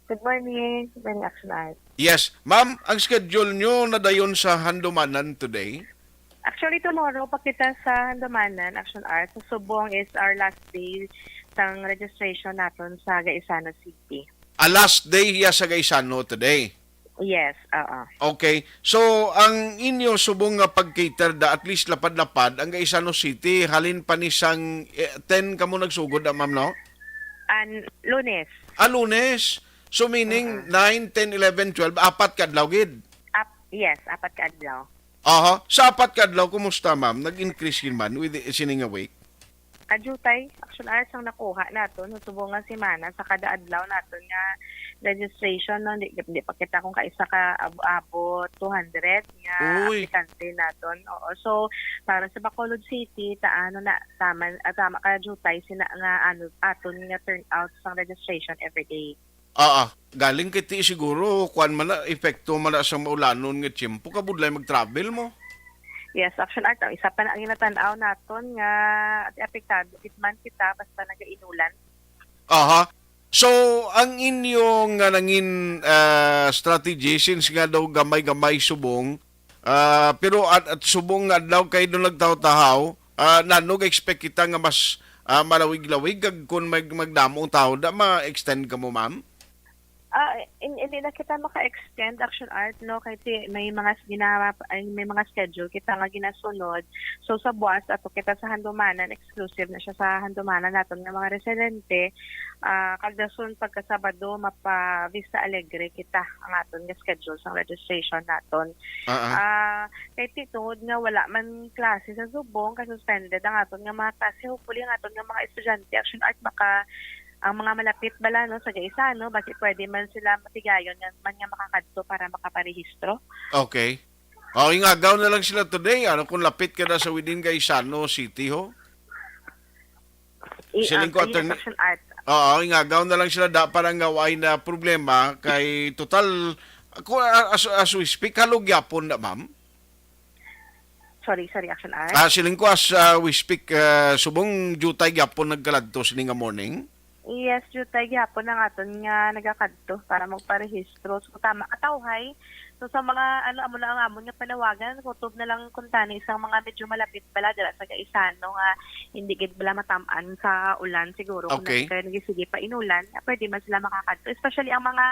Good morning. Good morning, Action Art. Yes. Ma'am, ang schedule nyo na dayon sa handumanan today? Actually, tomorrow pa kita sa handumanan, Action Art. Sa subong is our last day sang registration naton sa Gaisano City. A last day hiya sa Gaisano today? Yes, oo. Okay. So, ang inyo subong nga pag-cater da, at least lapad-lapad, ang Gaisano City, halin pa ni sang, eh, ten kamo nagsugod, ah, ma'am, no? An-, Lunes. Ah, Lunes. So, meaning, Mm-mm. nine, ten, eleven, twelve, apat ka adlaw gid? Ap-, yes, apat ka adlaw. Aha. Sa apat ka adlaw, kumusta, ma'am? Nag-increase gid man with the, sini nga week? Kajutay, Action Arts ang nakuha naton sa subong nga semana sa kada adlaw naton nga registration, no? Di, di pa kita kung kaisa ka ab-, abot two hundred nga Uy. aplikante naton. Oo. So, para sa Bacolod City, ta-, ano na, tama, ah, tama ka, Jutay, sina nga, ano, aton nga turnout sang registration every day. Oo. Galing kay ti siguro, kuwan man na, epekto man na sa maulanon nga tiyempo, kabudlay mag-travel mo. Yes, Action Art, ang isa pa na ang ginatan-aw naton nga apektado gid man kita basta nagainulan. Aha. So, ang inyo nga nangin, ah, strategy, since nga daw gamay-gamay subong, ah, pero at, at subong nga adlaw kayo nung nagtaw-tahaw, ah, nanog expect kita nga mas, ah, malawig-lawig kag kung mag-, magdamo ang tawo, da ma-extend ka mo, ma'am? Ah, in-, hindi na kita maka-extend, Action Art, no? Kay ti-, may mga s-, gina-, ay, may mga schedule kita nga ginasunod. So, sa buwas, ato kita sa Handumanan, exclusive na siya sa Handumanan naton nga mga residente. Ah, kag dason pagka Sabado, mapa Vista Alegre kita ang aton nga schedule sang registration naton. Ah, ah. Ah, kay ti-, tungod nga wala man klase sa subong, kay suspended ang aton nga mga klase, hopefully ang aton nga mga estudyante, Action Art, maka-, ang mga malapit bala, no, sa Gaisano, basi pwede man sila matigayon nga, man nga makakadto para makaparehistro. Okay. Oh, ingagaw na lang sila today, ano, kung lapit ka na sa within Gaisano City, ho? I-, Siling ko, ah, attorney, Action Art. Oo, ingagaw na lang sila da para nga way na problema kay total, ako, ah, as, as we speak, halog gyapon na, ma'am? Sorry, sorry, Action Art. Ah, siling ko as, ah, we speak, ah, subong jutay gyapon nagkaladto sini nga morning? Yes, jutay gyapon ang aton nga nagakadto para magparehistro. So, tama, katawhay. So, sa mga, ano, amo na ang amon nga panawagan, kutob na lang kuntani sa mga medyo malapit bala dira sa Gaisano nga hindi gid bala matam-an sa ulan siguro kung Okay. nag-, kaya nagsige pa inulan, na pwede man sila makakadto. Especially ang mga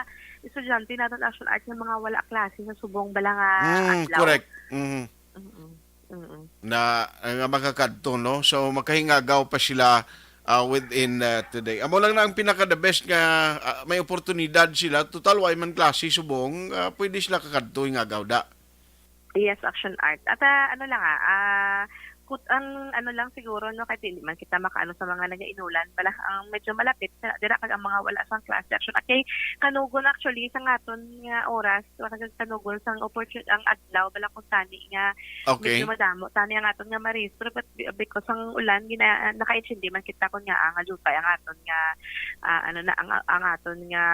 estudyante naton, Action Art, nga mga wala klase sa subong bala nga Mm, adlaw. Correct. Mhm. Mm-mm. Mm-mm. Na, ah, nga makakadto, no? So, makahingagaw pa sila, ah, within, ah, today. Amo lang na ang pinaka the best nga, ah, may oportunidad sila. Total, way man klase subong, ah, pwede sila kakadto, hingagaw da. Yes, Action Art. At, ah, ano lang, ah, ah, kut-, ang ano lang siguro, no, kay dili man kita makaano sa mga nagainulan, bala ang medyo malapit sa dira kag ang mga wala sang klase, Action Art. Kay kanugon actually sa ngaton nga oras, wala kag kanugon sang opportun-, ang adlaw, bala kung tani nga Okay. medyo madamo tani ang aton nga marehistro, but be-, because ang ulan, gina-, nakaintindi man kita kung nga ang jutay ang aton nga, ah, ano na, ang, ang aton nga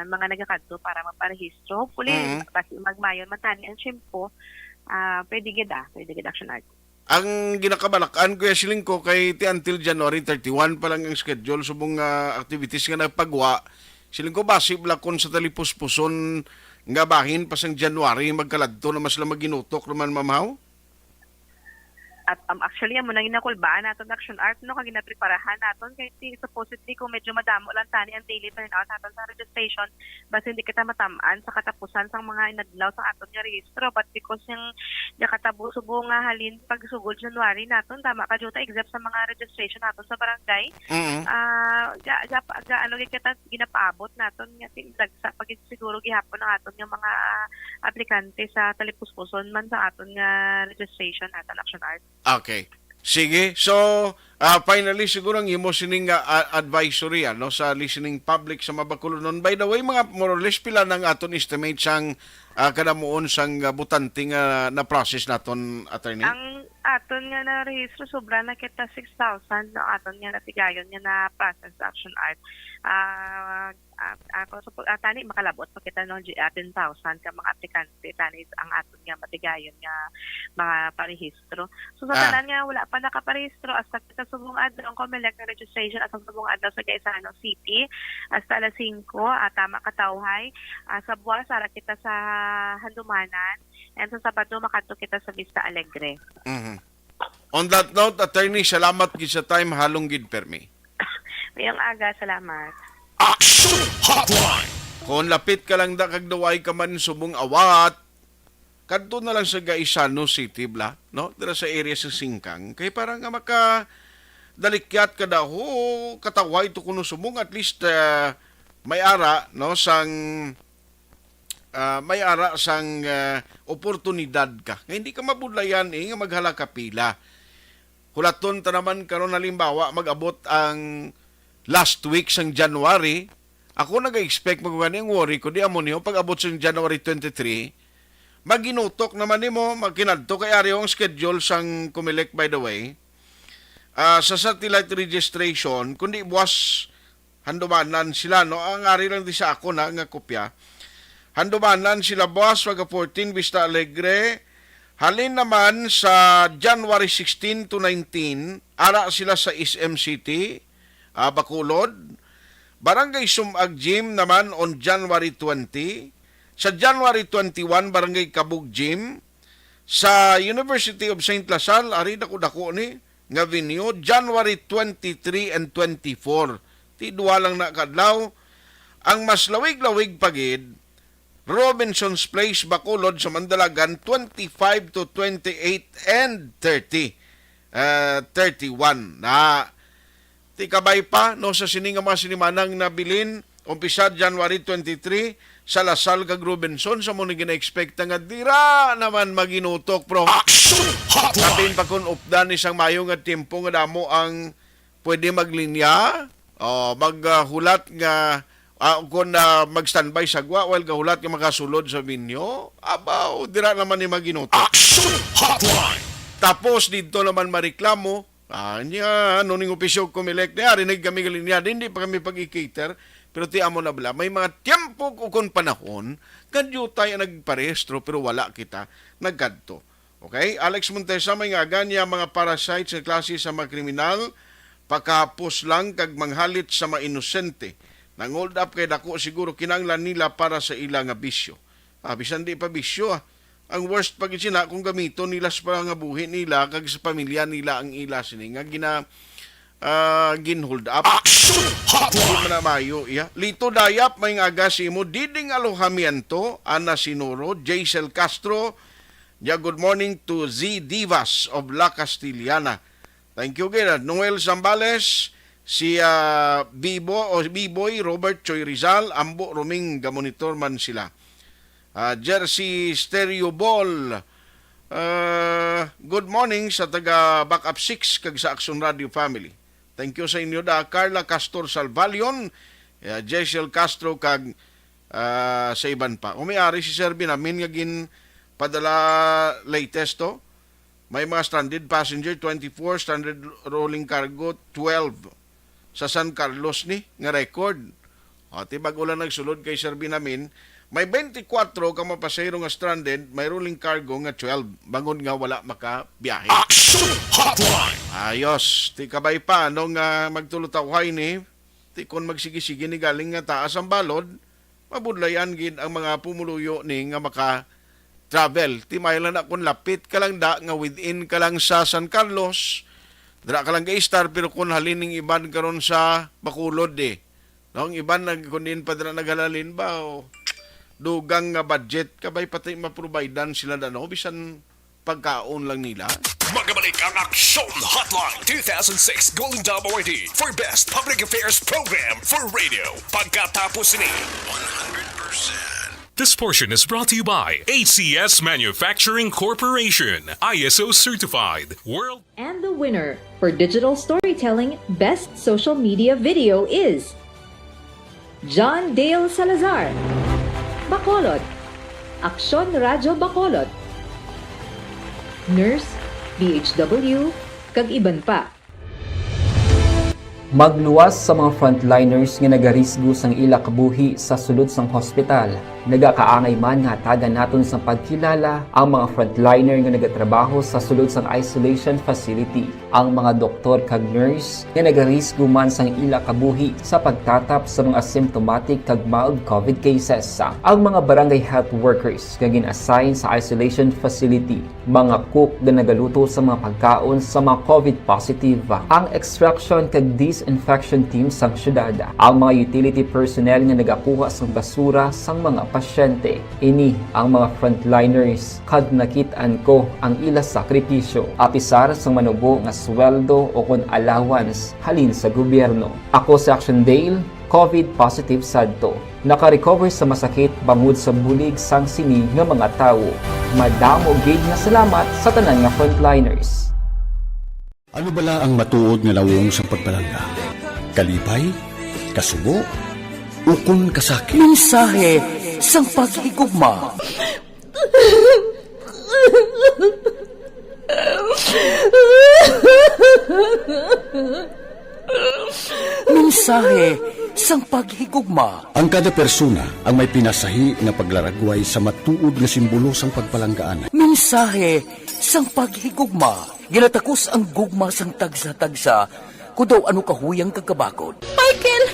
mga nagakadto para magparehistro. Hopefully, Mm. basi magmayon man tani ang tiyempo, ah, pwede gid, ah, pwede gid, Action Art. Ang ginakabalakan, Kuya, siling ko, kay ti until January thirty-one pa lang ang schedule subong nga activities nga nagpagwa. Siling ko, basi bala kon sa talipuspuson nga bahin pa sang January, magkaladto naman sila maginutok naman, ma'am, haw? At, um, actually, amo na ginakulbaan naton, Action Art, no, kag ginapreparahan naton kay ti-, supposedly kung medyo madamo lang tani ang daily turnout naton sa registration, basi hindi kita matam-an sa katapusan sang mga inadlaw sang aton nga rehistro. But because yung nakatabo subo nga halin pagsugod January naton, tama ka, Jota, except sa mga registration naton sa barangay, Mm. ah, ga, ga, ga, ano, gid kita ginapaabot naton nga ting-, dagsa pa gid siguro gihapon ang aton nga mga aplikante sa talipuspuson man sa aton nga registration naton, Action Art. Okay. Sige. So, ah, finally, siguro ang imo sining, ah, a-, advisory, ano, sa listening public sa Mabakulunon. By the way, mga more or less, pila nang aton estimate sang, ah, kadamuon sang, ah, botante nga na-process naton, attorney? Ang aton nga narehistro, sobra na kita six thousand, no, aton nga natigayon nga na-process, Action Art. Ah, ah, ako, supo-, ah, tani, makalabot pa kita, no, gi-, ah, ten thousand ka mga aplikante, tani, ang aton nga matigayon nga mga parehistro. So, sa Ah. tanan nga wala pa nakaparehistro, hasta kita subong adlaw, ang Comelec nga registration, hasta subong adlaw sa Gaisano City, hasta alas singko, ah, tama, katawhay, ah, sa buwas, ara kita sa Handumanan, and sa Sabado, makadto kita sa Vista Alegre. Mhm. On that note, attorney, salamat gid sa time, halong gid permi. Mayong aga, salamat. Action Hotline! Kung lapit ka lang da kag duway ka man subong awat, kadto na lang sa Gaisano City, bla, no? Dira sa area sa Singkang. Kay para nga maka dalikyat ka daw, kataway to kuno subong, at least, ah, may ara, no, sang, ah, may ara sang, ah, oportunidad ka. Nga hindi ka mabudlayan, eh, nga maghala ka pila. Hulaton ta naman karon, halimbawa, mag-abot ang last week sang January, Ako nag-expect mo gani, ang worry ko, di amo niyo, pag abot sa January twenty-three, maginutok naman nimo, magkinadto kay ari ang schedule sang Comelec, by the way. Ah, sa satellite registration, kundi buwas handumanan sila, no? Ang ari lang di sa ako na nga kopya. Handumanan sila buwas, Waga fourteen, Vista Alegre. Halin naman sa January sixteen to nineteen, ara sila sa S M City, ah, Bacolod. Barangay Sumag Gym naman on January twenty. Sa January twenty-one, Barangay Kabug Gym. Sa University of Saint La Salle, ari dako-dako ni nga venue, January twenty-three and twenty-four. Ti duwa lang na ka adlaw. Ang mas lawig-lawig pa gid, Robinson's Place, Bacolod sa Mandalagan, twenty-five to twenty-eight and thirty. Ah, thirty-one na. Ti kabay pa, no, sa sini nga mga sinimanang nabilin, umpisa January twenty-three, sa La Salle kag Robinson, sa mo ni gina-expect nga dira naman maginutok, bro. Action Hotline! Kapin pa kun updan isang mayo nga tempo nga damo ang pwede maglinya, o maghulat nga, ah, kun, ah, mag-standby sa gwa, while gahulat nga makasulod sa venue, abaw, dira naman ni maginutok. Action Hotline! Tapos didto naman mareklamo, ah, niya, ano ning opisyo Comelec niya, rinig kami galinya, hindi pa kami pag-cater, pero ti amo na bala, may mga tiyempo o kon panahon, nga diutay ang nagparehistro, pero wala kita nagkadto. Okay? Alex Montesa, may nga ganya mga parasites nga klase sa mga kriminal, pakahapos lang kag manghalit sa mga inosente. Nang-hold up kay dako siguro kinanglan nila para sa ila nga bisyo. Ah, bisan di pa bisyo, ah. Ang worst pa gid sina kung gamiton nila sa pangabuhi nila kag sa pamilya nila ang ila sini nga gina, ah, gin-hold up. Action Hotline! Di man na maayo, iya. Lito Dayap, may nga aga sa imo. Diding Alojamiento, Ana Sinoro, Jaisel Castro, ya, good morning to Z Divas of La Castellana. Thank you gid. Noel Zambales, si, ah, Bibo o Biboy, Robert Choi Rizal, Ambo Roming, gamonitor man sila. Ah, Jersey Stereo Ball, ah, good morning sa taga Backup Six kag sa Action Radio family. Thank you sa inyo da, Carla Castor Salvalion, ah, Jezreel Castro kag, ah, sa iban pa. Umiari si Sir Binamin nga gin padala latest to. May mga stranded passenger, twenty-four, stranded rolling cargo, twelve. Sa San Carlos ni nga record. O, ti bag-o lang nagsulod kay Sir Binamin, may twenty-four ka mga pasahero nga stranded, may rolling cargo nga twelve, bangod nga wala makabiyahe. Action Hotline! Ayos, ti kabay pa, no, nga magtulutawhay ni, ti kon magsigi-sigi ni galing nga taas ang balod, mabudlayan gid ang mga pumuluyo ni nga maka-travel. Ti may lang na kung lapit ka lang da nga within ka lang sa San Carlos, dira ka lang ga-estar, pero kung halin ning iban karon sa Bacolod, eh. No, ang iban nag-, kung diin pa dira naghalalin ba, o dugang nga budget, kabay pati maprovidean sila na, no? Bisan pagkaon lang nila. Magabalik ang Aksyon Hotline two thousand six Golden Dome Awardee for Best Public Affairs Program for Radio. Pagkatapos ni one hundred percent. This portion is brought to you by H C S Manufacturing Corporation, I S O certified, world And the winner for digital storytelling best social media video is John Dale Salazar, Bacolod, Aksyon Radyo Bacolod, Nurse, D H W, kag iban pa. Magluwas sa mga frontliners nga nagarisgo sang ila kabuhi sa sulod sang hospital. Nagakaangay man nga hatagan naton sang pagkilala ang mga frontliner nga nagatrabaho sa sulod sang isolation facility. Ang mga doktor kag nurse nga nagarisgo man sang ila kabuhi sa pagtatap sa mga symptomatic kag mild covid cases. Ang mga barangay health workers nga gin-assign sa isolation facility, mga cook nga nagaluto sa mga pagkaon sa mga covid positive, ang extraction kag disinfection team sang syudad, ang mga utility personnel nga nagakuha sang basura sang mga pasyente. Ini ang mga frontliners kag nakit-an ko ang ila sakripisyo. Apisar sang manubo nga sweldo o kon allowance halin sa gobyerno. Ako si Action Dale, covid positive sadto. Naka-recover sa masakit bangod sa bulig sang sini nga mga tawo. Madamo gid nga salamat sa tanan nga frontliners. Ano bala ang matuod nga nawong sang pagpalangga? Kalipay? Kasubo? Ukon kasakit. Mensahe sang paghigugma. Mensahe sang paghigugma. Ang kada persona ang may pinasahi nga paglaragway sa matuod nga simbolo sang pagpalanggaan. Mensahe sang paghigugma. Ginatakos ang gugma sang tagsa-tagsa, kon daw ano kahuyang kag kabakod. Michael,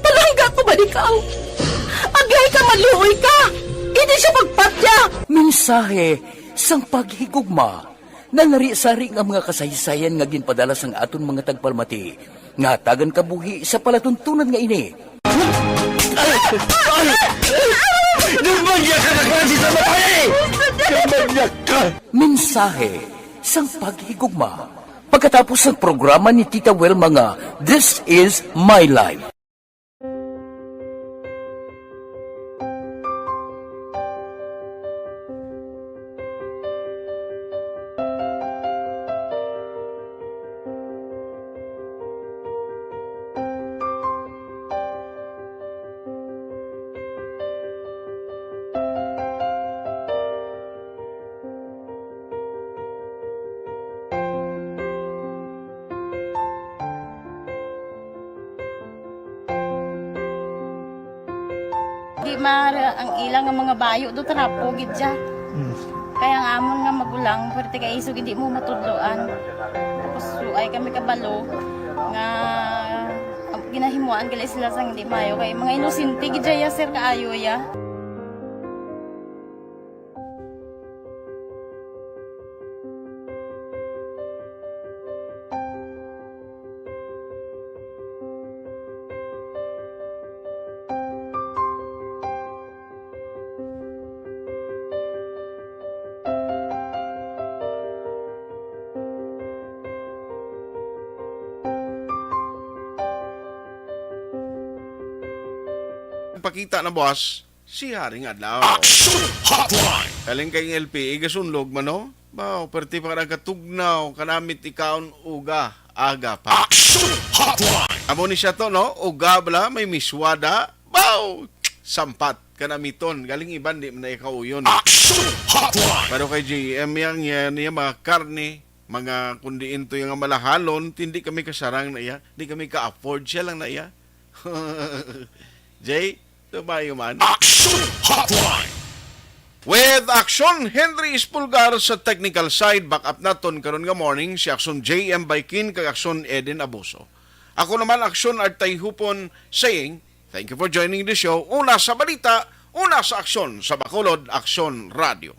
palangga ko man ikaw. Agay ka, maluoy ka. Hindi siya pagpatya. Mensahe sang paghigugma. Nalari-sari nga mga kasaysayan nga ginpadala sang aton mga tagpalamati nga hatagan kabuhi sa palatuntunan nga ini. Ay! Ay! Ay! Demonyo ka na klase sa babae! Demonyo ka! Mensahe sang paghigugma. Pagkatapos sang programa ni Tita Wilma nga This Is My Life. Di ma-, ang ila nga mga bayo do trapo gid siya. Mm. Kaya ang amon nga magulang, pwerte kay isog hindi mo matudloan. Tapos suay kami kabalo nga, ah, ginahimuan gali sila sang hindi maayo kay mga inosente gid siya, sir, kaayo ya. Pakita na, boss, si Haring Adlaw. Action Hotline! Kaling kay L P A, gasunlog man, no? Baw, perti pa ka nagkatugnaw, kanamit ikaon, uga, aga pa. Action Hotline! Amo ni siya to, no? Uga bala, may miswada. Baw! Sampat, kanamiton. Galing iban, di man na ikauyon. Action Hotline! Pero kay J M yang yan, yung mga karne, mga kundiin to yung malahalon, hindi kami kasarang na iya. Di kami ka-afford, siya lang na iya. Jay, tumayo man. Action Hotline! With Action Henry Espulgar sa technical side, back up naton karon nga morning si Action J M Baikin kag Action Eden Abuso. Ako naman, Action Artay Hupon, saying, thank you for joining the show. Una sa balita, una sa aksyon, sa Bacolod Aksyon Radio.